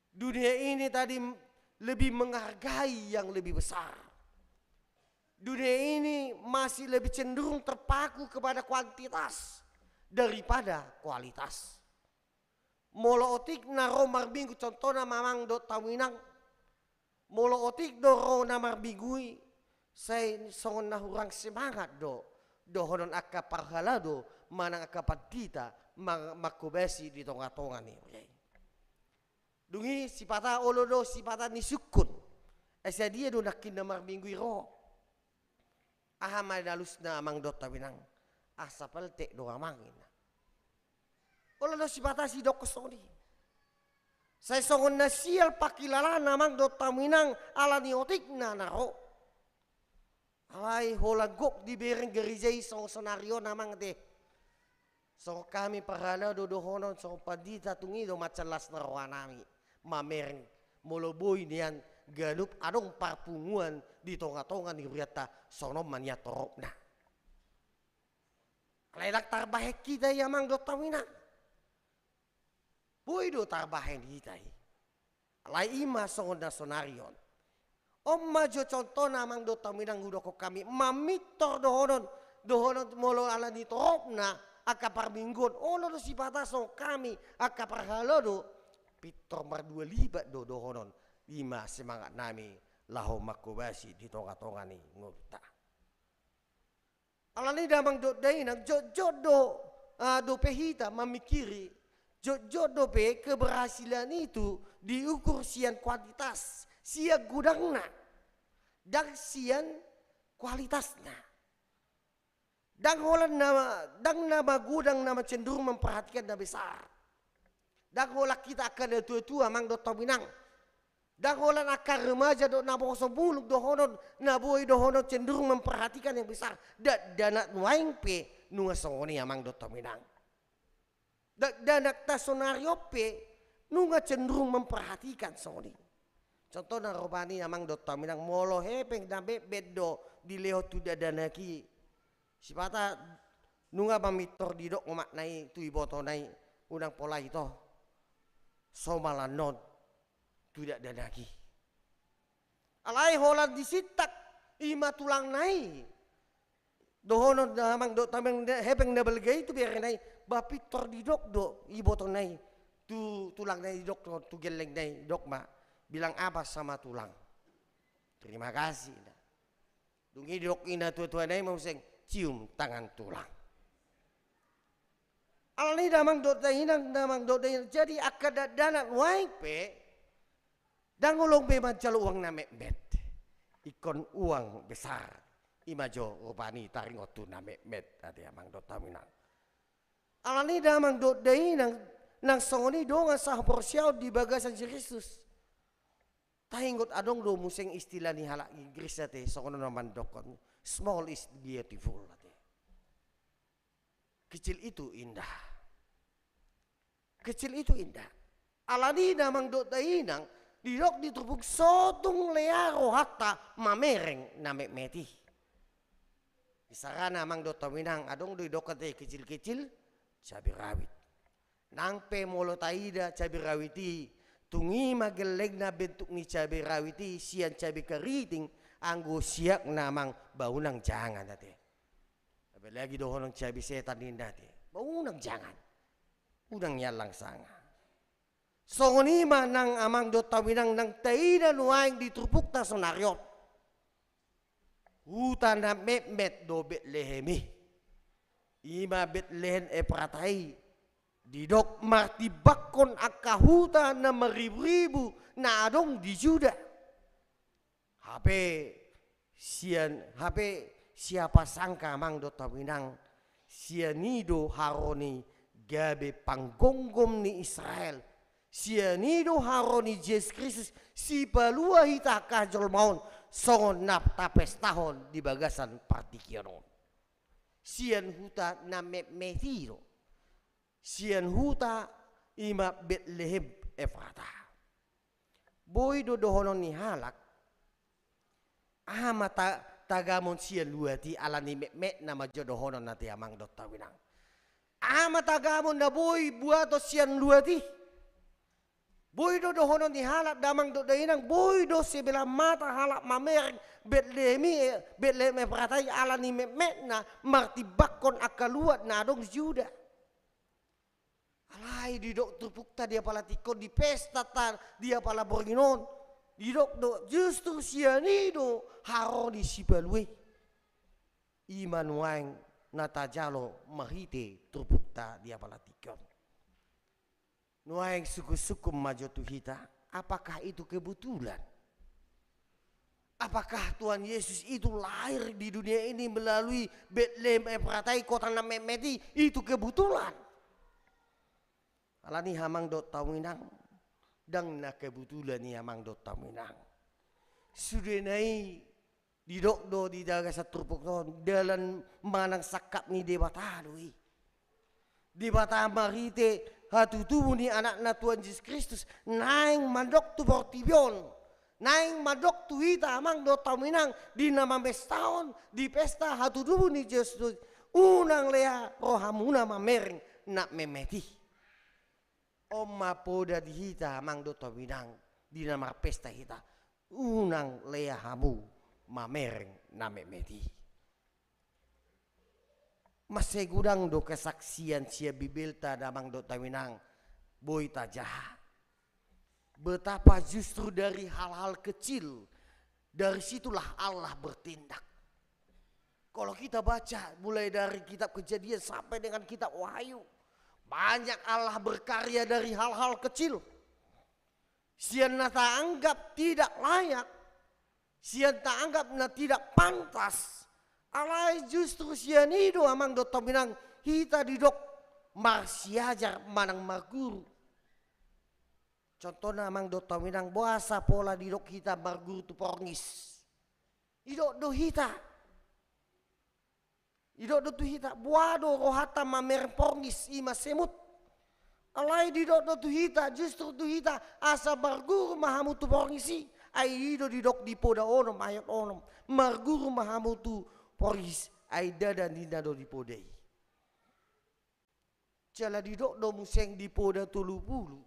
Dunia ini tadi lebih menghargai yang lebih besar. Dunia ini masih lebih cenderung terpaku kepada kuantitas daripada kualitas. Molo otik na ro marminggu, contohna amang dohot dainang, molo otik do ro na marminggu i, sai songon na hurang semangat do dohonon angka parhalado manang angka pandita mang-, mangkobasi di tonga-tonga ni huria i. Dung i sipata olo do sipata ni sungkun. Ai sadia do nangkin na marminggu i ro? Aha ma alusna amang dohot dainang? Asa peltek do amang, ninna. Olo do sipata sidokkon songon i. Sai songon na sial pangkilalaan amang dohot dainang alani otik na na ro. Alai holan gok dibereng gareja i songon sonari on amang ate. Songon hami parhalado dohonon songon pandita, tung i do mansai las na rohanami mamereng molo boi nian ganup adong parpunguan di tonga-tonga ni hurianta, songon on ma nian toropna. Alai ndang tarbahen hita i amang dohot dainang. Boi do tarbahen hita i. Alai i ma songon na sonari on. On ma jo contohna amang dohot dainang hudokkon hami, mamintor dohonon, dohonon molo alani toropna angka parmingguon, olo do sipata songon hami angka parhalado, pintor mardua lipat do dohonon, i ma semangatnami laho mangkobasi di tonga-tonga ni ngolunta. Alani damang dohot dainang, jotjot do, ah, dope hita mamingkiri, jotjot dope keberhasilan itu diukur sian kuantitas, sian godangna, ndang sian kualitasna. Ndang holan na, ndang na magodang na cenderung memperhatikan na besar. Ndang holan hita angka na tua-tua amang dohot dainang. Ndang holan angka remaja dohot na poso bulung dohonon, na boi dohonon cenderung memperhatikan yang besar. Dakdanak nuaeng pe nunga songon i amang dohot dainang. Dakdanakta sonari on pe nunga cenderung memperhatikan songon i. Contohna rupani amang dohot dainang, molo hepeng na metmet do dilehon tu dakdanak i, sipata nunga mamintor didok omakna i tu ibotona i, unang pola ito, somal annon tu dakdanak i. Alai holan disintak i ma tulangna i. Dohonon damang dohot dainang, hepeng na balga i tu berena i, ba pintor didok do ibotona i tu tulangna i, didok do tu gellengna i, didok ma, "Bilang apa sama tulang?" "Terima kasih," ninna. Dung i didok i na tua-tuana i ma muse, "Cium tangan tulang." Alani damang dohot dainang, damang dohot dainang, jadi angka dakdanak nuaeng pe ndang olo be manjalo uang na metmet, ingkon uang besar. I ma jo rupani taringot tu na metmet ate amang dohot dainang. Alani damang dohot dainang, nang songon i dongan sahaporseaon di bagasan Jesus Kristus. Taingot adong do muse istilah ni halak Inggris ate, songon on na mandokkon, "Small is beautiful," ate. Kecil itu indah. Kecil itu indah. Alani damang dohot dainang, didok di turpuk, so tung lea rohanta mamereng na metmet i. Isarana amang dohot dainang, adong do didok ate, kecil-kecil cabai rawit. Nang pe molo taida cabai rawit i, tung i ma gellengna bentuk ni cabai rawit i sian cabai keriting, anggo siakna amang, ba unang jangan ate. Apalagi dohonon cabai setan ninna ate, ba unang jangan. Unang niallang sanga. Songon i ma nang amang dohot dainang, nang taida nuaeng di turpukta sonari on. Huta na metmet do Betlehem i. I ma Betlehem Efrata i. Didok martimbangkon angka huta na marriburibu na adong di Juda. Hape sian, hape siapa sangka, amang dohot hamu inang, sian i do haroro ni gabe panggomgom ni Israel. Sian i do haroro ni Jesus Kristus, sipalua hita angka jolma on, songon na tapestahon di bagasan partingkian on. Sian huta na metmet i do. Sian huta i ma Betlehem Efrata. Boi do dohonon ni halak, aha ma ta-, tagamon sian luat i, ala ni metmetna ma jo dohonon na te, amang dohot hamu inang. Aha ma tagamon na boi buaton sian luat i? Boi do dohonon ni halak, damang dohot dainang, boi do sebelah mata halak mamereng Betlehem i, eh, Betlehem Efrata i, ala ni metmetna martimbangkon angka luat na adong di Juda. Alai didok turpukta di apala tingki on, di pestanta di apala borngin on, didok do justru sian i do haroro ni sipalua i. I ma nuaeng na tajalo marhite turpukta di apala tingki on. Nuaeng sungkunsungkun ma jo tu hita, apakah itu kebetulan? Apakah Tuhan Yesus itu lahir di dunia ini melalui Betlehem Efrata i, kota na metmet i, itu kebetulan? Alani i, amang dohot hamu inang, ndang na kebetulan i, amang dohot hamu inang. Sudena i didok do di bagasan turpukta on, dalan manang sangkap ni Debata do i. Debata marhite hatutubu ni Anakna Tuhan Jesus Kristus naeng mandok tu portibi on, naeng mandok tu hita, amang dohot hamu inang, di na mamestahon di pesta hatutubu ni Jesus, unang lea rohamuna mamereng na metmet i. On ma poda di hita, amang dohot hamu inang, di na marpesta hita, unang lea hamu mamereng na metmet i. Mansai godang do kesaksian sian Bibelta, damang dohot hamu inang, boi tajaha. Betapa justru dari hal-hal kecil, dari situlah Allah bertindak. Kalau kita baca mulai dari kitab Kejadian sampai dengan kitab Wahyu, banyak Allah berkarya dari hal-hal kecil. Sian na taanggap tidak layak, sian taanggap na tidak pantas, alai justru sian i do, amang dohot hamu inang, hita didok marsiajar manang marguru. Contohna, amang dohot hamu inang, boasa pola didok hita marguru tu porngis? Didok do hita, didok do tu hita, boha do rohanta mamereng porngis, i ma semut. Alai didok do tu hita, justru tu hita, asa marguru ma hamu tu porngis i. Ai i do didok di poda onom ayat onom, marguru ma hamu tu porngis, ai ndada ninna do di poda i. Jala didok do muse di poda tolu pulu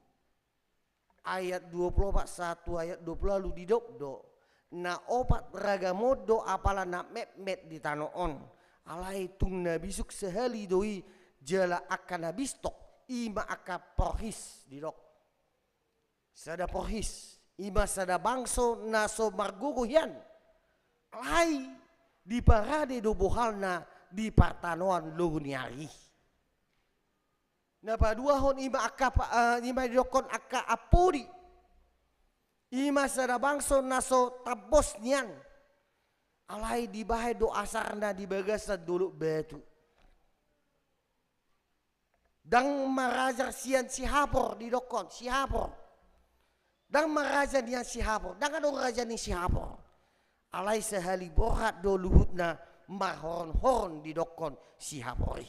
ayat dua pulu opat sahat tu ayat dua pulu ualu, didok do, na opat ragam on do apala na metmet di tano on, alai tung na bisuk sahali do i, jala angka na bisuk i ma angka porhis, didok. Sada porhis, i ma sada bangso na so margogo hian. Alai diparade do bohalna di partanoan logo ni ari i. Na paduahon i ma angka pa-, eh, i ma didokkon angka ampodi. I ma sada bangso na so tambos nian. Alai dibahen do asarna di bagasan dolok batu. Ndang marajar sian Sihapor, didokkon Sihapor. Ndang marajar nian Sihapor, ndang adong raja ni Sihapor. Alai sahali borhat do luhutna marhoronhoron, didokkon Sihapor i.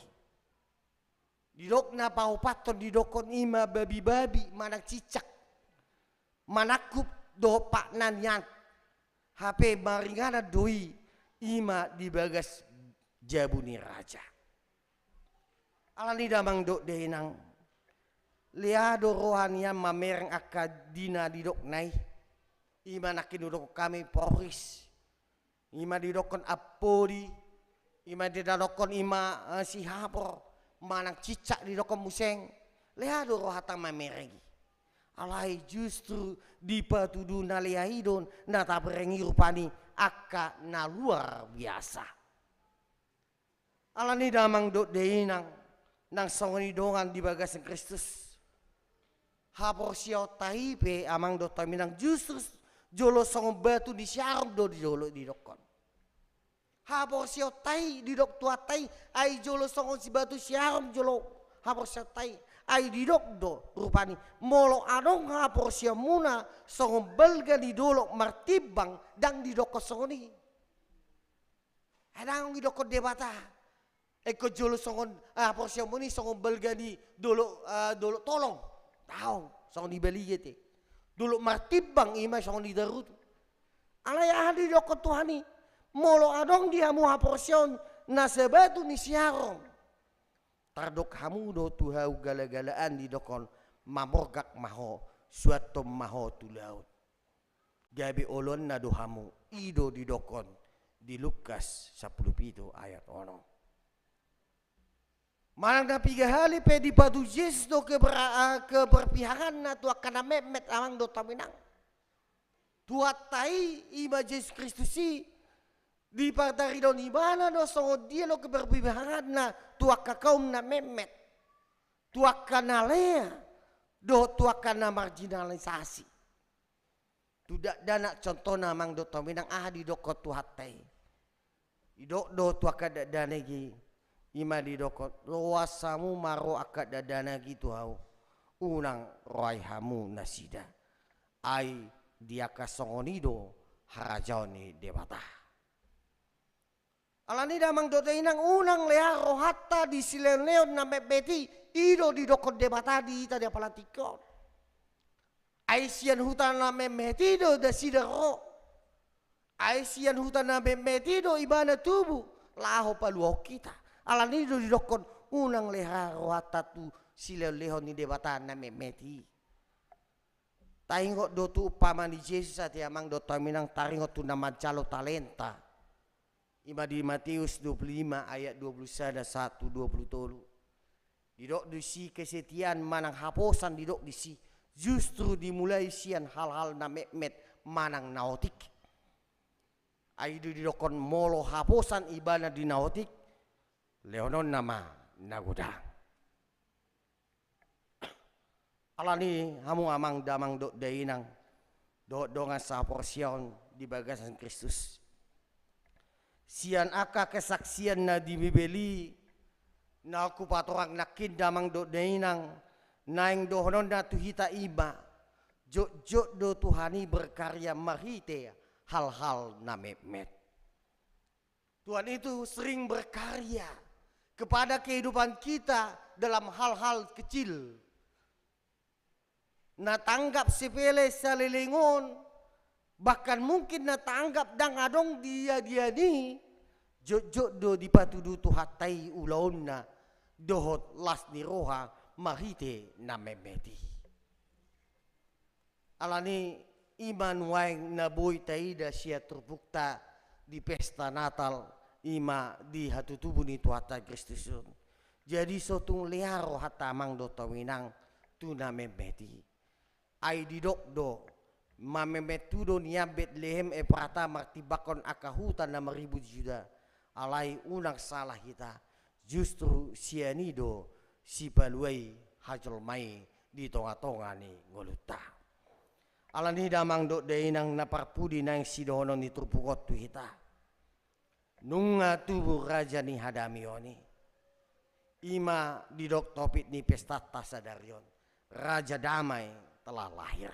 Didok na paopathon, didokkon i ma babibabi manang cicak, manangkup dohot patna nian. Hape maringanan do i, i ma di bagas jabu ni raja. Alani i, damang dohot dainang, lea do roha nian mamereng angka di na didokna i. I ma nangkin didokkon hami porhis, i ma didokkon ampodi, i ma didokkon i ma, eh, Sihapor, manang cicak didokkon muse. Lea do rohanta mamereng i. Alai justru dipatudu na lea i do na tabereng i rupani angka na luar biasa. Alani damang dohot dainang, nang songon i dongan di bagasan Kristus. Haporseaonta i pe amang dohot dainang justru jolo songon batu ni Syaron do di jolo didokkon. Haporseaonta i didok Tuhanta i, ai jolo songon si batu Syaron jolo haporseaonta i. Ai didok do rupani, molo adong haporseaonmuna songon balga ni dolok martimbang, ndang didokkon songon i. Ai ndang didokkon Debata. Engkon jolo songon, ah, haporseaonmuna i songon balga ni dolok, ah, dolok tolong. Daong, songon i baliga te. Dolok martimbang i ma songon i darutu. Alai aha didokkon Tuhan i? Molo adong di hamu haporseaon na sabatu ni Syaron, tardok hamu do tu hau galagalaan didokkon, mamorgak ma ho, suanhon ma ho tu laut. Gabe oloanna do hamu, i do didokkon di Lukas sampulu pitu ayat onom. Manang na piga hali pe dipatudu Jesus do keber-, ah, keberpihakanna tu angka na metmet amang dohot dainang. Tuhanta i, i ma Jesus Kristus i, dipataridon ibana do songon dia do keberpihakanna tu angka kaum na metmet, tu angka na lea, dohot tu angka na marginalisasi. Tu dakdanak contohna amang dohot dainang aha didokkon Tuhanta i. Didok do tu angka dakdanak i, i ma didokkon, loas hamu ma ro angka dakdanak i tu ahu, unang rohai hamu nasida. Ai di angka songon i do harajaon ni Debata. Alani damang dohot dainang, unang lehon rohanta di silehonlehon na metmet i, i do didokkon Debata di hita di apala tingki on. Ai sian huta na metmet i do nasida ro. Ai sian huta na metmet i do ibana tubu, laho paluahon hita. Alani i do didokkon, unang lehon rohanta tu silehonlehon ni Debata na metmet i. Taingot do tu umpama ni Jesus ate amang dohot dainang, taringot tu na manjalo talenta. I ma di Mateus dua puluh lima ayat dua puluh sada sahat tu dua puluh tolu. Didok disi kesetiaan manang haposan didok disi justru dimulai sian hal-hal na metmet manang na otik. Ai do didokkon molo haposan ibana di na otik, lehononna ma na godang. Alani hamu amang damang dohot dainang, dohot dongan sahaporseaon di bagasan Kristus. Sian angka kesaksian na di Bibel i, na hupatorang nangkin damang dohot dainang, naeng dohononna tu hita i ma, jotjot do Tuhan i berkarya marhite hal-hal na metmet. Tuhan itu sering berkarya kepada kehidupan kita dalam hal-hal kecil. Na taanggap sepele saleleng on, bahkan mungkin na taanggap ndang adong di adia i, jotjot do dipatudu Tuhanta i ulaonna dohot las ni roha marhite na metmet i. Alani i ma nuaeng na boi taida sian turpukta di pesta Natal, i ma di hatutubu ni Tuhanta Kristus on. Jadi so tung lea rohanta amang dohot dainang tu na metmet i. Ai didok do, mametmet tu do nian Betlehem Efrata martimbangkon angka huta na maribur Juda. Alai unang salah hita, justru sian i do sipaluai hajolma i di tongatonga ni ngolunta. Alani damang dohot dainang na parpudi naeng sidohonon ni turpuk on tu hita. Nunga tubu raja ni hadameon i. I ma didok topik ni pestanta sadari on. Raja damai telah lahir.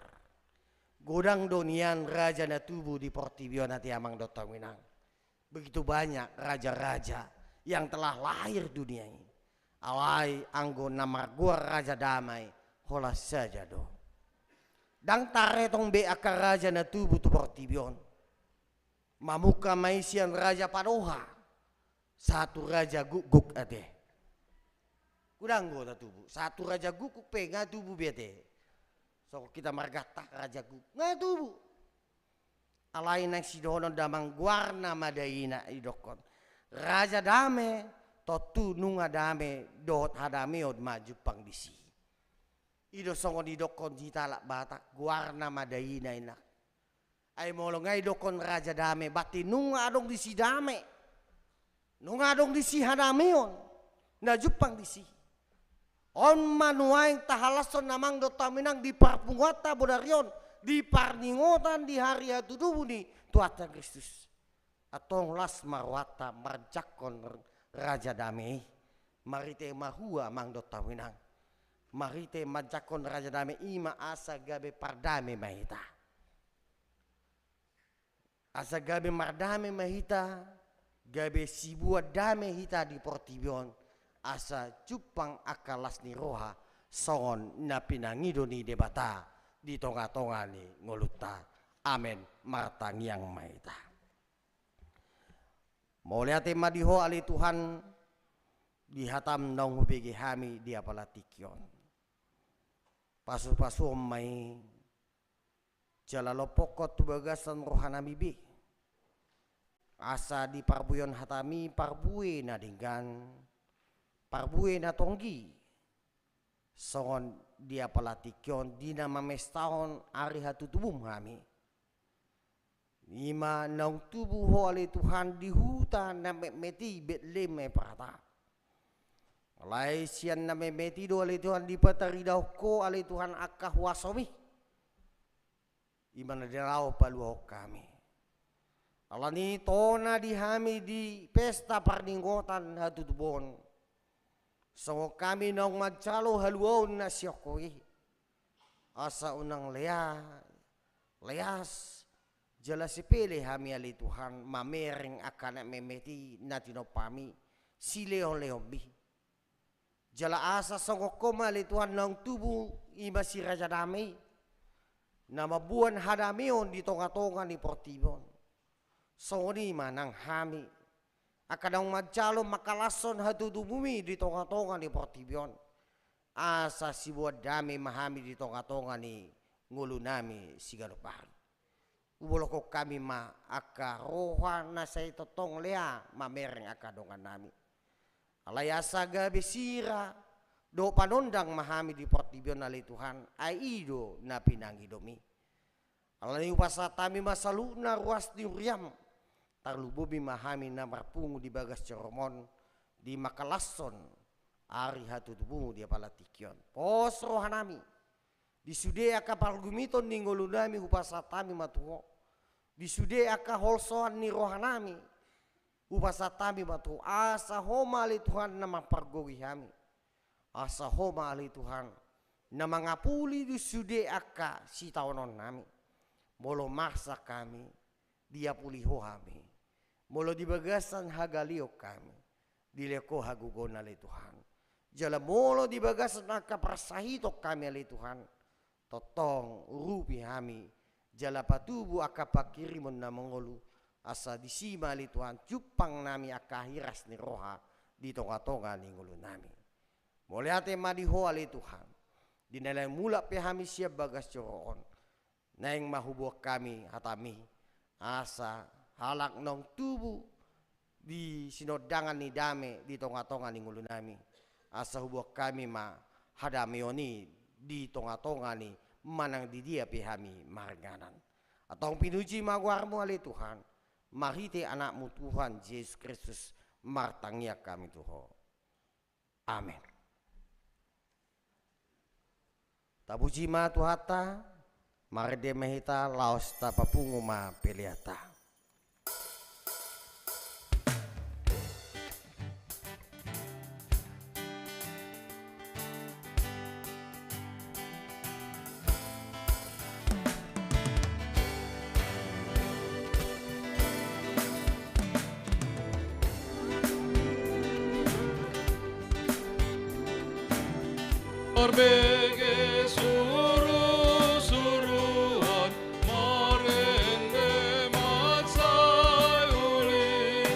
Godang do nian raja na tubu di portibi on ate amang dohot dainang. Begitu banyak raja-raja yang telah lahir dunia ini. Alai anggo na margoar raja damai, holan saja do. Ndang taretong be angka raja na tubu tu portibi on. Mamungka ma i sian raja padoha sahat tu raja gukguk ate. Godang do na tubu. Sahat tu raja gukguk pe nga tubu be ate. Songon hita margantang raja gukguk nga tubu. Alai naeng sidohonon damang goarna ma daina didokkon. Raja dame, tontu nunga dame dohot hadameon ma jumpang disi. I do songon didokkon hita halak Batak, goarna ma daina inna. Ai molo nga didokkon Raja Dame, berarti nunga adong disi dame. Nunga adong disi hadameon na jumpang disi. On ma nuaeng tahalashon amang dohot hamu inang di parpunguanta bodari on, di parningotan di ari hatutubu ni Tuhanta Kristus. Antong las ma rohanta manjangkon Raja Dame i. Marhite marhua amang dohot hamu inang? Marhite manjangkon Raja Dame i ma asa gabe pardame ma hita. Asa gabe mardame ma hita, gabe siboan dame hita di portibi on, asa jumpang angka las ni roha songon na pinangido ni Debata di tongatonga ni ngolunta. Amen. Martangiang ma hita. Mauliate ma di Ho ale Tuhan, di hatam naung hubege hami di apala tingki on. Pasupasuhon ma i, jala lompokkon tu bagasan rohanami be, asa diparbuehon hatami parbue na denggan, parbue na tonggi, songon di apala tingki on di na mamestahon ari hatutubum hami. I ma naung tubu Ho ale Tuhan di huta na metmet i, Betlehem Efrata. Alai sian na metmet i do ale Tuhan dipataridahon Ho ale Tuhan angka huasomi. I ma na laho paluahon hami. Alani tona di hami di pesta parningotan hatutubu on, songon hami naung manjalo haluaon na sian Ho i, asa unang lea, leas, jala sipeleng hami ale Tuhan mamereng angka na metmet i na tinompami silehonlehonmi. Jala asa songon Ho ma ale Tuhan naung tubu i ma si Raja Dame i, na mamboan hadameon di tongatonga ni portibi on, songon i ma nang hami angka naung manjalo mangkalashon hatutubumi di tongatonga ni portibi on, asa siboan dame ma hami di tongatonga ni ngolunami siganup ari. Hubolongkon hami ma angka roha na sai tongtong lea mamereng angka dongannami. Alai asa gabe sira dohot panondang ma hami di portibi on ale Tuhan, ai i do na pinangidomi. Alani hupasahat hami ma saluhutna ruas ni huriam, tarlumobi ma hami na marpungu di bagas joroM on, di mangkalashon ari hatutubuMu di apala tingki on. Pos rohanami, di sude angka pargumiton ni ngolunami hupasahat hami ma tu Ho. Di sude angka holsoan ni rohanami hupasahat hami ma tu Ho, asa Ho ma ale Tuhan na mampargogoi hami. Asa Ho ma ale Tuhan na mangapuli di sude angka sitaononnami. Molo marsak hami, diapuli Ho hami. Molo di bagasan hagaleon hami, dilehon Ho hagogoon ale Tuhan. Jala molo di bagasan angka parsahiton hami ale Tuhan, tongtong urupi hami, jala patubu angka panghirimon na mangolu, asa disi ma ale Tuhan jumpang nami angka hiras ni roha di tongatonga ni ngolunami. Mauliate ma di Ho ale Tuhan, di na naeng mulak pe hami sian bagas joro on, naeng ma huboan hami hataMi, asa halak naung tubu di sinondangan ni dame di tongatonga ni ngolunami, asa huboan hami ma hadameon i di tongatonga ni manang di dia pe hami maringanan. Antong pinuji ma goarMu ale Tuhan, marhite AnakMu Tuhan Jesus Kristus martangiang hami tu Ho. Amen. Tapuji ma Tuhanta, marende ma hita laos tapapungu ma peleanta. Marbege surusuruan, marende mansai uli.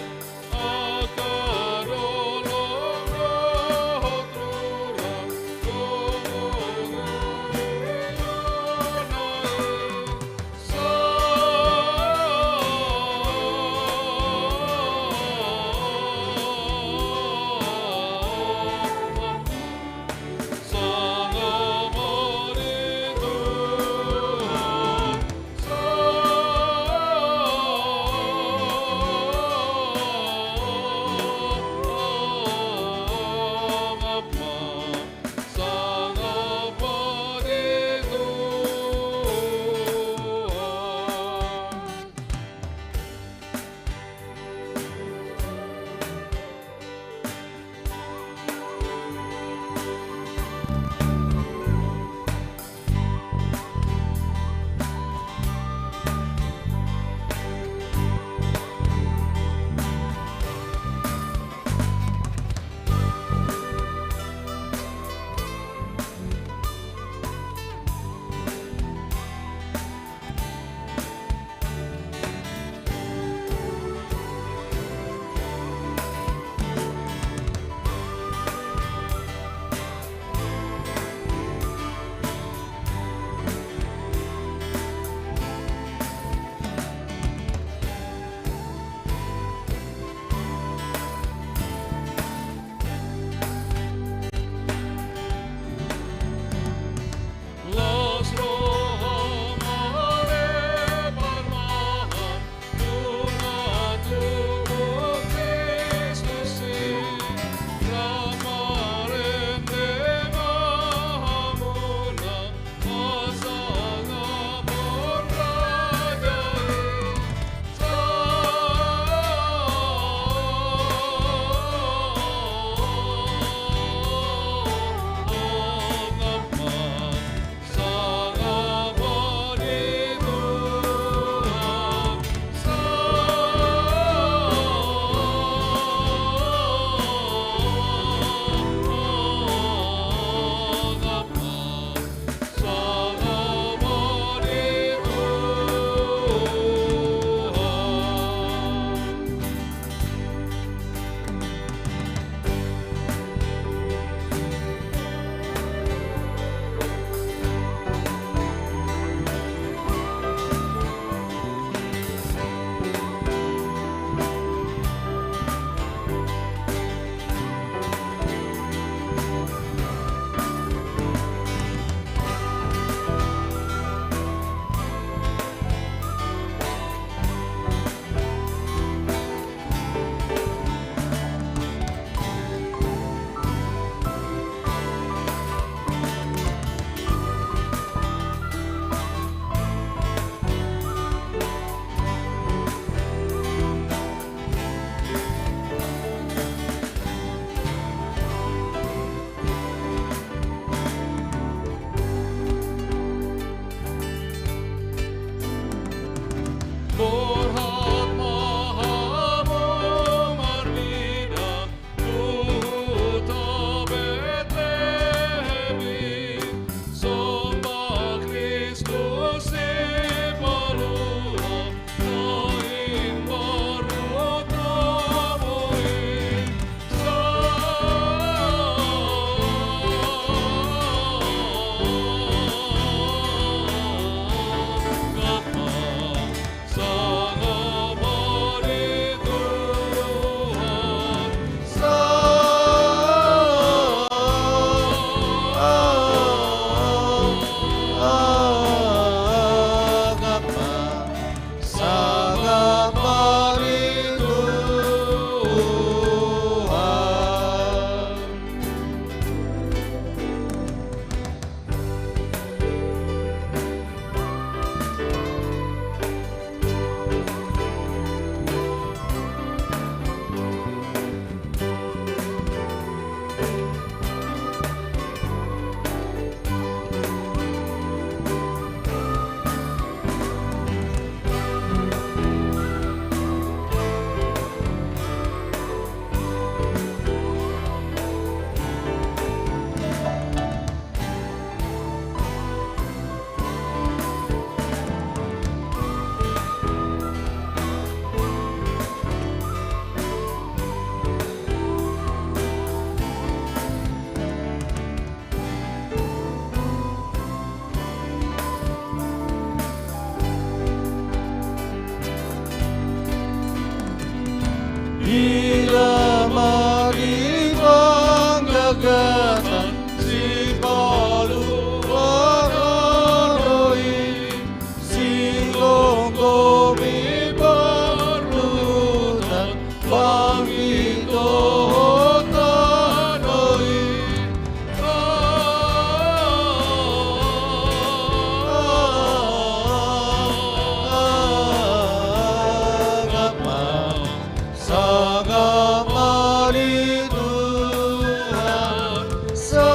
Tuhan, sangap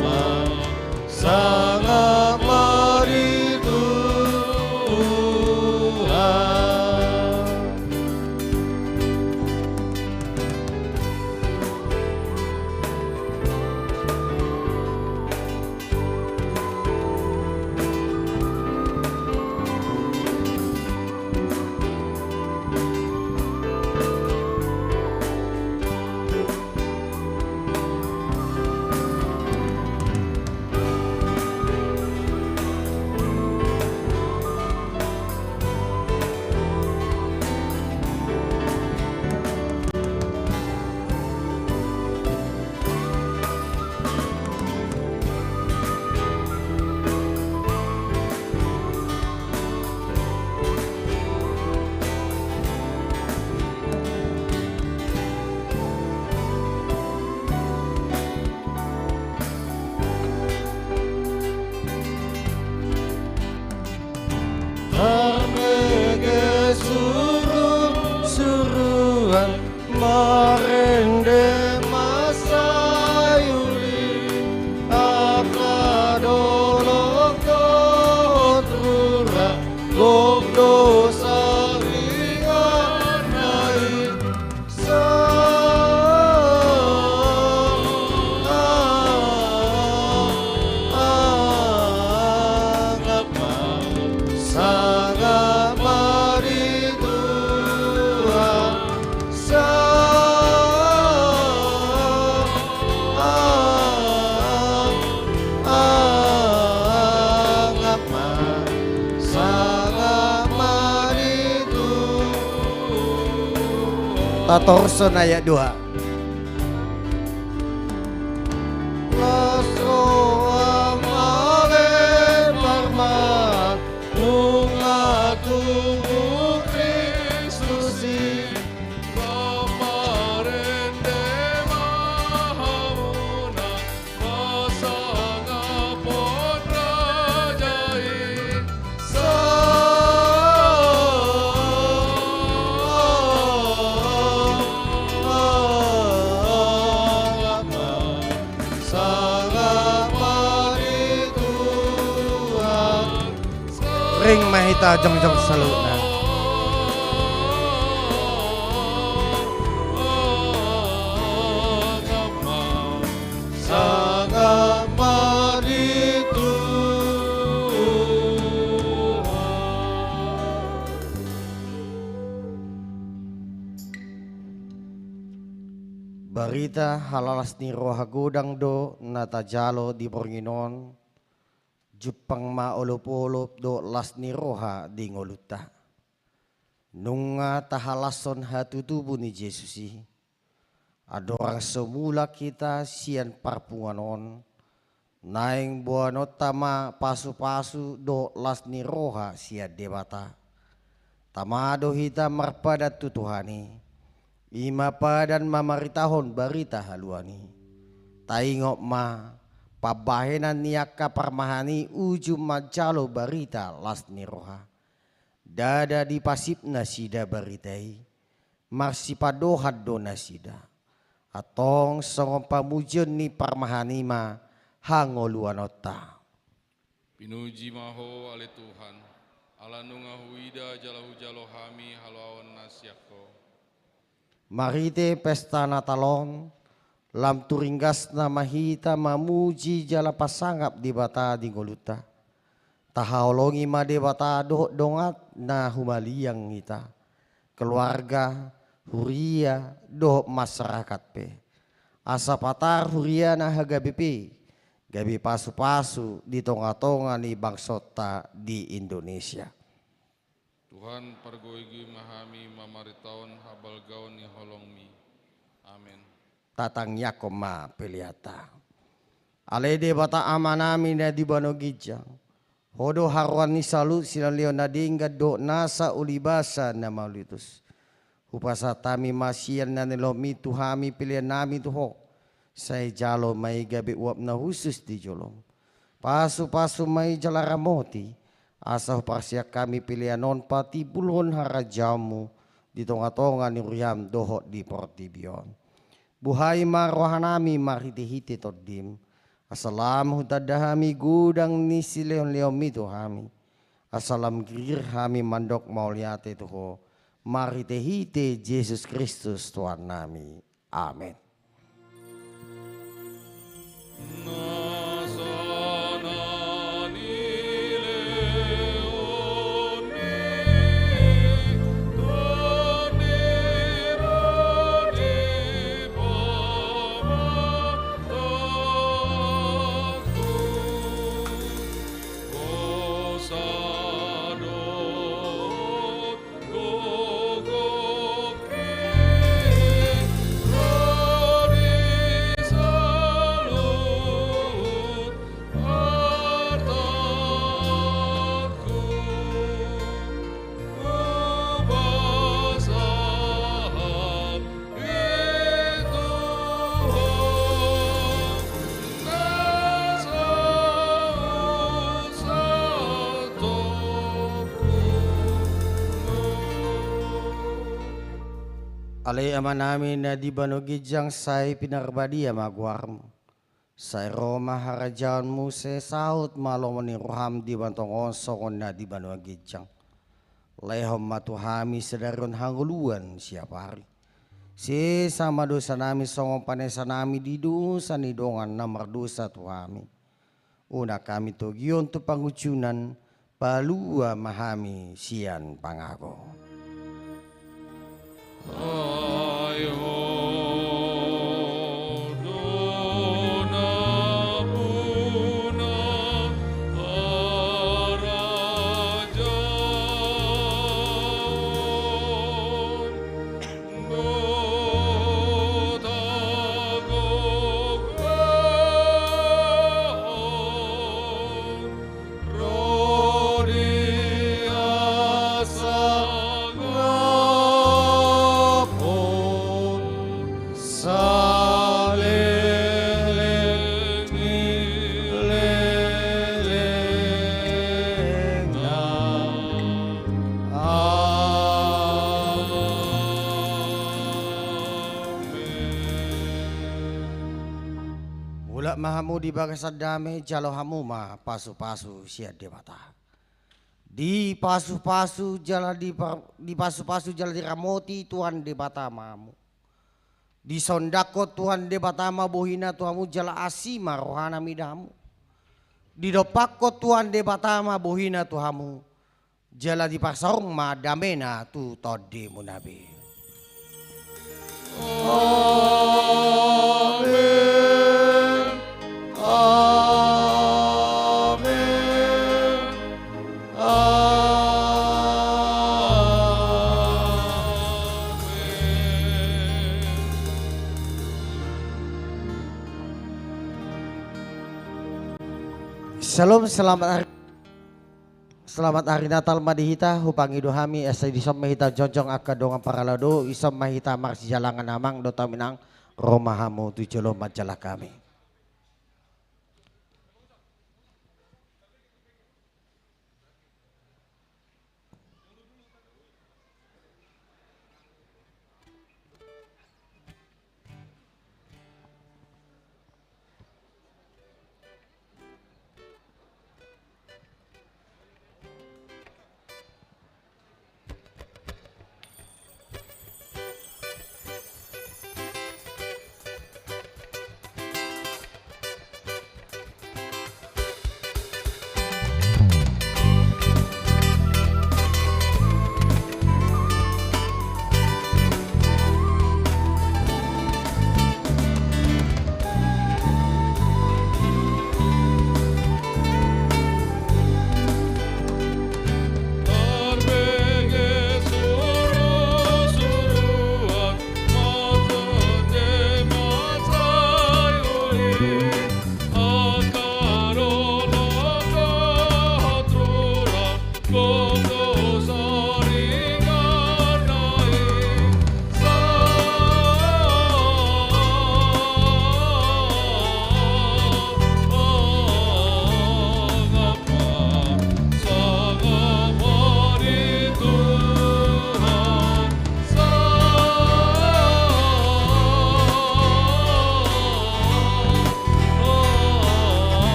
ma, sangap ma di Tuhan. Tarmege suru-suruan, marende ma sayuri, angka dolok dohot rura, gok do saringan na i. Sangap ma, sangap ma di Tuhan. Sangap ma, sangap ma di Tuhan. Tatorus on ayat dua. Las roham ale parma, nunga tubu Kristus i. Pamarende ma hamuna, pasangapon raja i. Sangap ma, sangap ma di Tuhan. Ring ma hita jongjong saluhutna. Sangap ma di Tuhan. Barita halalas ni roha godang do na tajalo di borngin on, jumpang ma olopolop dohot las ni roha di ngolunta. Nunga tahalashon hatutubu ni Jesus i, andorang so mulak hita sian parpunguan on, naeng boanonta ma pasupasu dohot las ni roha sian Debata. Tama do hita marpadan tu Tuhan i, i ma padan mamaritahon barita haluaon i. Taingot ma, pambahenan ni angka parmahan i uju manjalo barita las ni roha. Ndada dipasip nasida barita i, marsipandohan do nasida. Antong songon pamujion ni parmahan i ma hangoluanonta. Pinuji ma Ho ale Tuhan, ala nunga huida jala hujalo hami haluaon na sian Ho. Marhite pesta Natal on, lam tu ringgasna ma hita mamuji jala pasangap Debata di ngolunta. Tahaholongi ma Debata dohot dongan na humaliang hita, keluarga, huria, dohot masyarakat pe. Asa patar huriana H K B P gabe pasupasu di tongatonga ni bangsonta di Indonesia. Tuhan, pargoigoi ma hami mamaritahon habalgaon ni holong-Mi. Amen. Tatangiangkon ma peleanta. Ale Debata Amanami na di banua ginjang, Ho do haroroan ni saluhut silehonlehon na denggan dohot nasa ulibasa na mauliutus. Hupasahat hami ma sian na nilehon-Mi tu hami peleannami tu Ho. Sai jalo ma i gabe uap na hushus di jolom. Pasupasu ma i jala ramoti asa huparsian hami pelean on patimbulhon harajaonmu di tongatonga ni ruriam dohot di portibi on. Buhai ma rohanami marhitehite Tondim, asa lam hutanda hami godang ni silehonlehonmi tu hami, asa lam gir hami mandok mauliate tu Ho, marhitehite Jesus Kristus Tuhannami. Amen. Ale Amanami na di banua ginjang, sai pinarbadia ma goarmu. Sai ro ma harajaonmu, sai saut ma lomo ni roham di banua tonga on songon na di banua ginjang. Lehon ma tu hami sadari on hangoluan siapari. Sesa ma dosanami songon panesanami di dosa ni dongan na mardosa tu hami. Unang hami togihon tu pangunjunan, palua ma hami sian pangago. Mulak ma hamu di bagasan dame, jalo hamu ma pasupasu sian Debata. Dipasupasu jala di par-, dipasupasu jala diramoti Tuhan Debata ma hamu. Disondangkon Tuhan Debata ma bohina tu hamu jala asi ma rohana mida hamu. Didompakkon Tuhan Debata ma bohina tu hamu. Jala dipasaor ma damena tu tondimuna be. Amen. Amen. Amen. Shalom, selamat hari. Selamat hari Natal ma di hita, hupangido hami, asa dison ma hita jongjong angka dongan parhalado, dison ma hita marsijalangan amang dohot inang, ro ma hamu tu jolo manjalang hami.